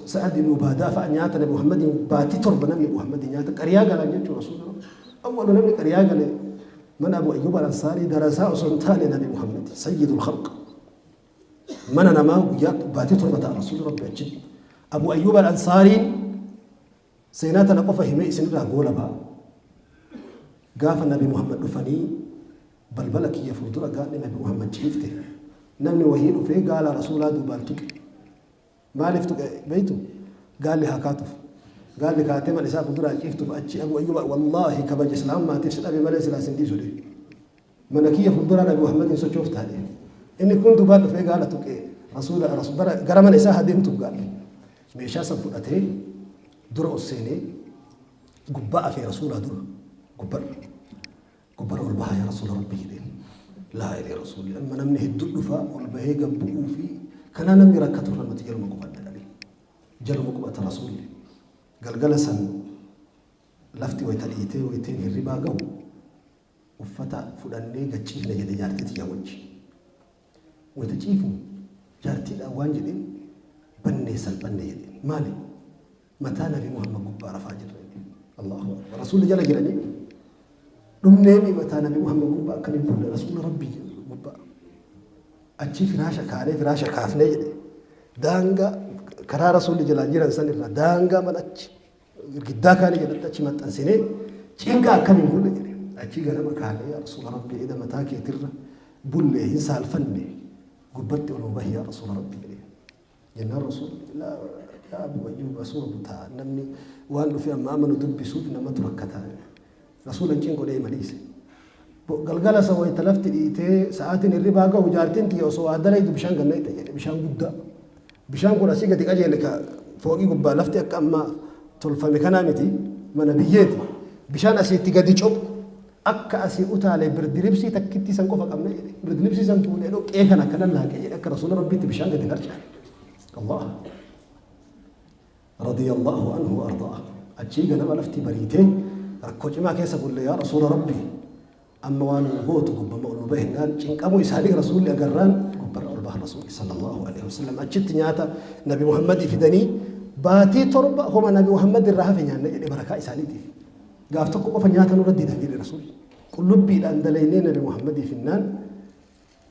Sa'ad ibn Ubaadaa fa'a nyaata Nabi Muhammadiin baatii torba namni Muhammadii nyaata qariyaa galan jechuun Rasuulli Rabbi. Awwalu namni qariyaa gale mana Abu Ayyuub al-Ansaarii darasaa osoo hin taane Nabi Muhammad sayyidul khalq. Mana namaa guyyaa baatii torba ta'a Rasuulli Rabbi achitti. Abu Ayyuub al-Ansaariin seenaa tana qofa himee isinirraa goola ba'a. Gaafa Nabi Muhammad dhufanii balbala kiyya fuuldura gaalli Nabi Muhammad ciifte. Namni wahii dhufee gaala Rasuulaa duubaan tuqe. Maaliif tuqe beeytu? Gaalli haa kaatuuf. Gaalli kaatee mana isaa fuulduraan ciiftuuf achi Abu Ayyuub wallaahi kabaja islaamummaatiif si dhabe malee silaa sin dhiisu dhe. Mana kiyya fuulduraa Nabi Muhammad hin sochooftaa dhe. Inni kun duubaan dhufee gaala tuqe Rasuula gara mana isaa haa deemtuuf gaalli. Meeshaa san fudhatee dura ol seenee gubbaa afee Rasuulaa dura gubbaa gubbarra ol bahaa yaa Rasuula Rabbii jedheen. Laa ilaaha Rasuulli amma namni hedduu dhufa ol bahee gad bu'uu fi kanaa namni rakkatu irra nuti jaluma qubanna dhabe. Jaluma qubata Rasuulli. Galgala san lafti wayita dhiitee wayiteen hirribaa gahu uffata fudhannee gad ciifne jedhe jaartii tiyya wajji. Wayita ciifnu jaartiidhaan waan jedheen bannee salphanne jedheen. Maali? Mataa Nabi Muhammad gubbaa rafaa jirra jedheen. Allahu Akbar. Rasuulli jala jiranii dhumneemi mataa Nabi Muhammad gubbaa akkamiin bulle Rasuula Rabbii gubbaa. Achii firaasha kaanee firaasha kaafnee jedhe. Daangaa karaa Rasuulli jalaan jiran san irraa daangaa mana achi girgiddaa kaanii jalatti achi maxxansinee cinqaa akkamiin bulle jedhe. Achii ganama kaanee yaa Rasuula Rabbii eda mataa keetirra bullee hin saalfanne gubbatti ol bahi yaa Rasuula Rabbii jedhe. Jennaan Rasuulli laa yaa Abu Ayyuub asuma butaa namni waan dhufe amma amma nu dubbisuuf namatu rakkataa. Rasuula hin cinqu deema dhiise. Galgala san wayita lafti dhiitee sa'aatiin hirribaa gahu jaartiin tiyya osoo waa dalaydu bishaan gad naqxe jedhe bishaan guddaa. Bishaan kun asii gadi qajeele ka fooqii gubbaa lafti akka amma tolfame kanaa miti mana biyyeeti. Bishaan asiitti gadi cophu akka asii utaalee birdiribsii takkittii san qofa qabna jedhe. Birdiribsii san fuudhee dhoqqee kana akkana laaqe jedhe akka Rasuula Rabbiitti bishaan gadi harcaane. Allah. Radiyallahu anhu wa ardaa. Achii ganama lafti bariitee rakkoo cimaa keessa bulle yaa Rasuula Rabbii amma waan nu gootu gubbama ol nu bahinnaan cinqamuu isaanii Rasuulli agarraan gubbarra ol bahan Rasuulli sallallahu alaihi wasallam achitti nyaata Nabi Muhammadii fidanii baatii 7 homa Nabi Muhammad irraa hafe nyaanna jedhe barakaa isaaniitiif. Gaaf tokko qofa nyaata nurra didan jedhe Rasuulli. Qullubbiidhaan dalaynee Nabi Muhammadii finnaan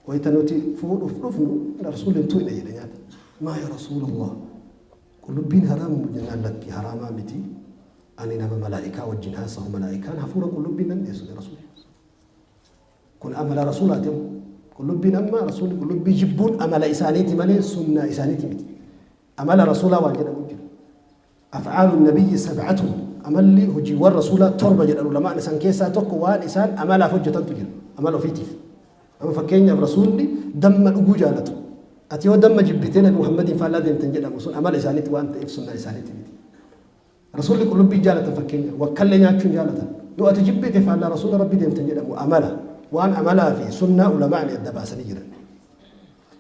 wayita nuti fuudhuuf dhufnu Rasuulli hin tuqne jedhe nyaata. Maa yaa Rasuulallah qullubbiin haraama jennaan lakki haraamaa miti. Ani nama malaa'ikaa wajjin haasahu malaa'ikaan hafuura qullubbiin nan dhiyeessu Rasuulli. Kun amala Rasuulaati. Qullubbiin amma Rasuulli qullubbii jibbuun amala isaaniiti malee sunnaa isaaniiti miti. Amala Rasuulaa waan jedhamu jira. Af'aalu nabiyyi sab'atun amalli hojiiwwan Rasuulaa 7 jedhan ulamaan isaan keessaa tokko waan isaan amalaaf hojjetantu jira. Amala ofiitiif. Amma fakkeenyaaf Rasuulli damma dhuguu jaalatu. Ati yoo damma jibbitee Nabi Muhammadiin faallaa deemtan jedhamu sun amala isaaniiti waan ta'eef sunnaa isaaniiti miti. Rasuulli qullubbii jaalatan fakkeenya wakkallee nyaachuun jaalatan. Yoo ati jibbite faallaa Rasuula Rabbii deemtan jedhamu amala waan amalaa fi sunnaa ulamaani adda baasanii jiran.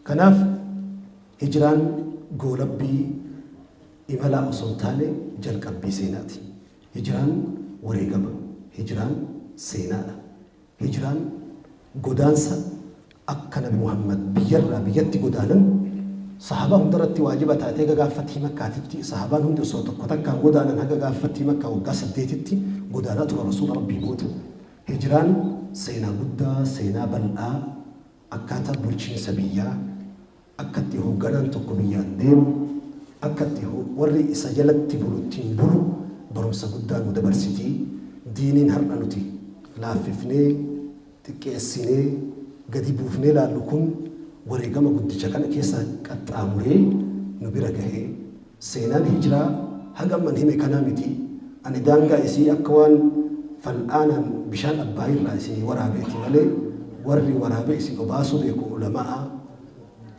Kanaaf hijraan goolabbii imalaa osoo hin taane jalqabbii seenaati. Hijraan wareegama. Hijraan seenaadha. Hijraan godaansa akka Nabi Muhammad biyyarraa biyyatti godaanan sahaabaa hundarratti waajiba taatee haga gaafa fathii Makkaatitti sahaabaan hundi osoo tokko takkaan godaanan haga gaafa fathii Makkaa waggaa 8tti godaanaa tura Rasuula Rabbii booda. Hijraan seenaa guddaa, seenaa bal'aa akkaataa bulchiinsa biyyaa, akka itti hoogganaan tokko biyyaan deemu, akka itti warri isa jalatti bulu ittiin bulu barumsa guddaa nu dabarsiti. Diiniin har'a nuti laaffifnee, xiqqeessinee, gadi buufnee laallu kun wareegama guddicha kana keessa qaxxaamuree nu bira gahe. Seenaan hijraa haga amman hime kanaa miti. Ani daangaa isii akka waan fal'aanaan bishaan Abbaayirraa isinii waraabeeti malee warri waraabee isin obaasuu beeku ulama'a.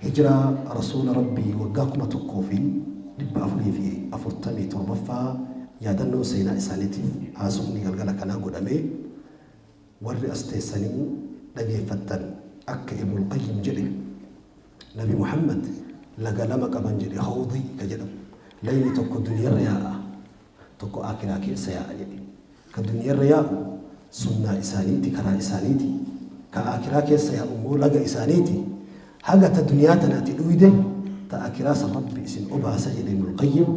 Hijraa Rasuula Rabbii waggaa 1447ffaa yaadannoo seenaa isaaniitiif haasofni galgala kanaa godhamee warri as teessanii dhageeffattan akka Ibnul Qayyim jedhe Nabi Muhammad laga lama qaban jedhe hawdii ka jedhamu layni tokko duniyarra yaa'a tokko aakiraa keessa yaa'a jedhe. Ka duniyarra yaa'u sunnaa isaaniiti karaa isaaniiti ka aakiraa keessa yaa'u immoo laga isaaniiti haga ta duniyaa tanaati dhuyde ta aakiraa san Rabbi isin obaasa jedhe Ibnul Qayyim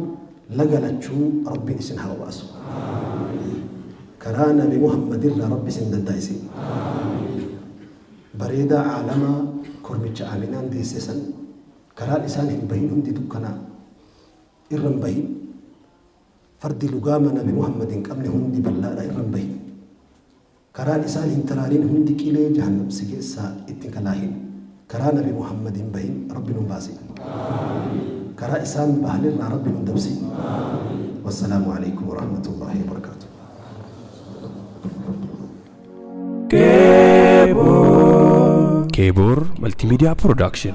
laga lachuu Rabbiin isin haa obaasu. Karaa Nabi Muhammad irraa Rabbi isin danda'isin. Bareedaa caalamaa kormicha Aaminaan deesse san karaan isaan hin bahin hundi dukkanaa. Irra hin bahin. Fardi lugaama Nabi Muhammad hin qabne hundi ballaadha, irra hin bahin. Karaan isaan hin taraarin hundi qilee jahannam si keessaa itti hin kalaahin. Karaa Nabi Muhammad hin bahin, Rabbi nun baasin. Karaa isaan bahanirraa Rabbi nun dabsin. Wassalaamu alaikum warahmatullahi wabarakaatuh. Keebor Multimedia Production.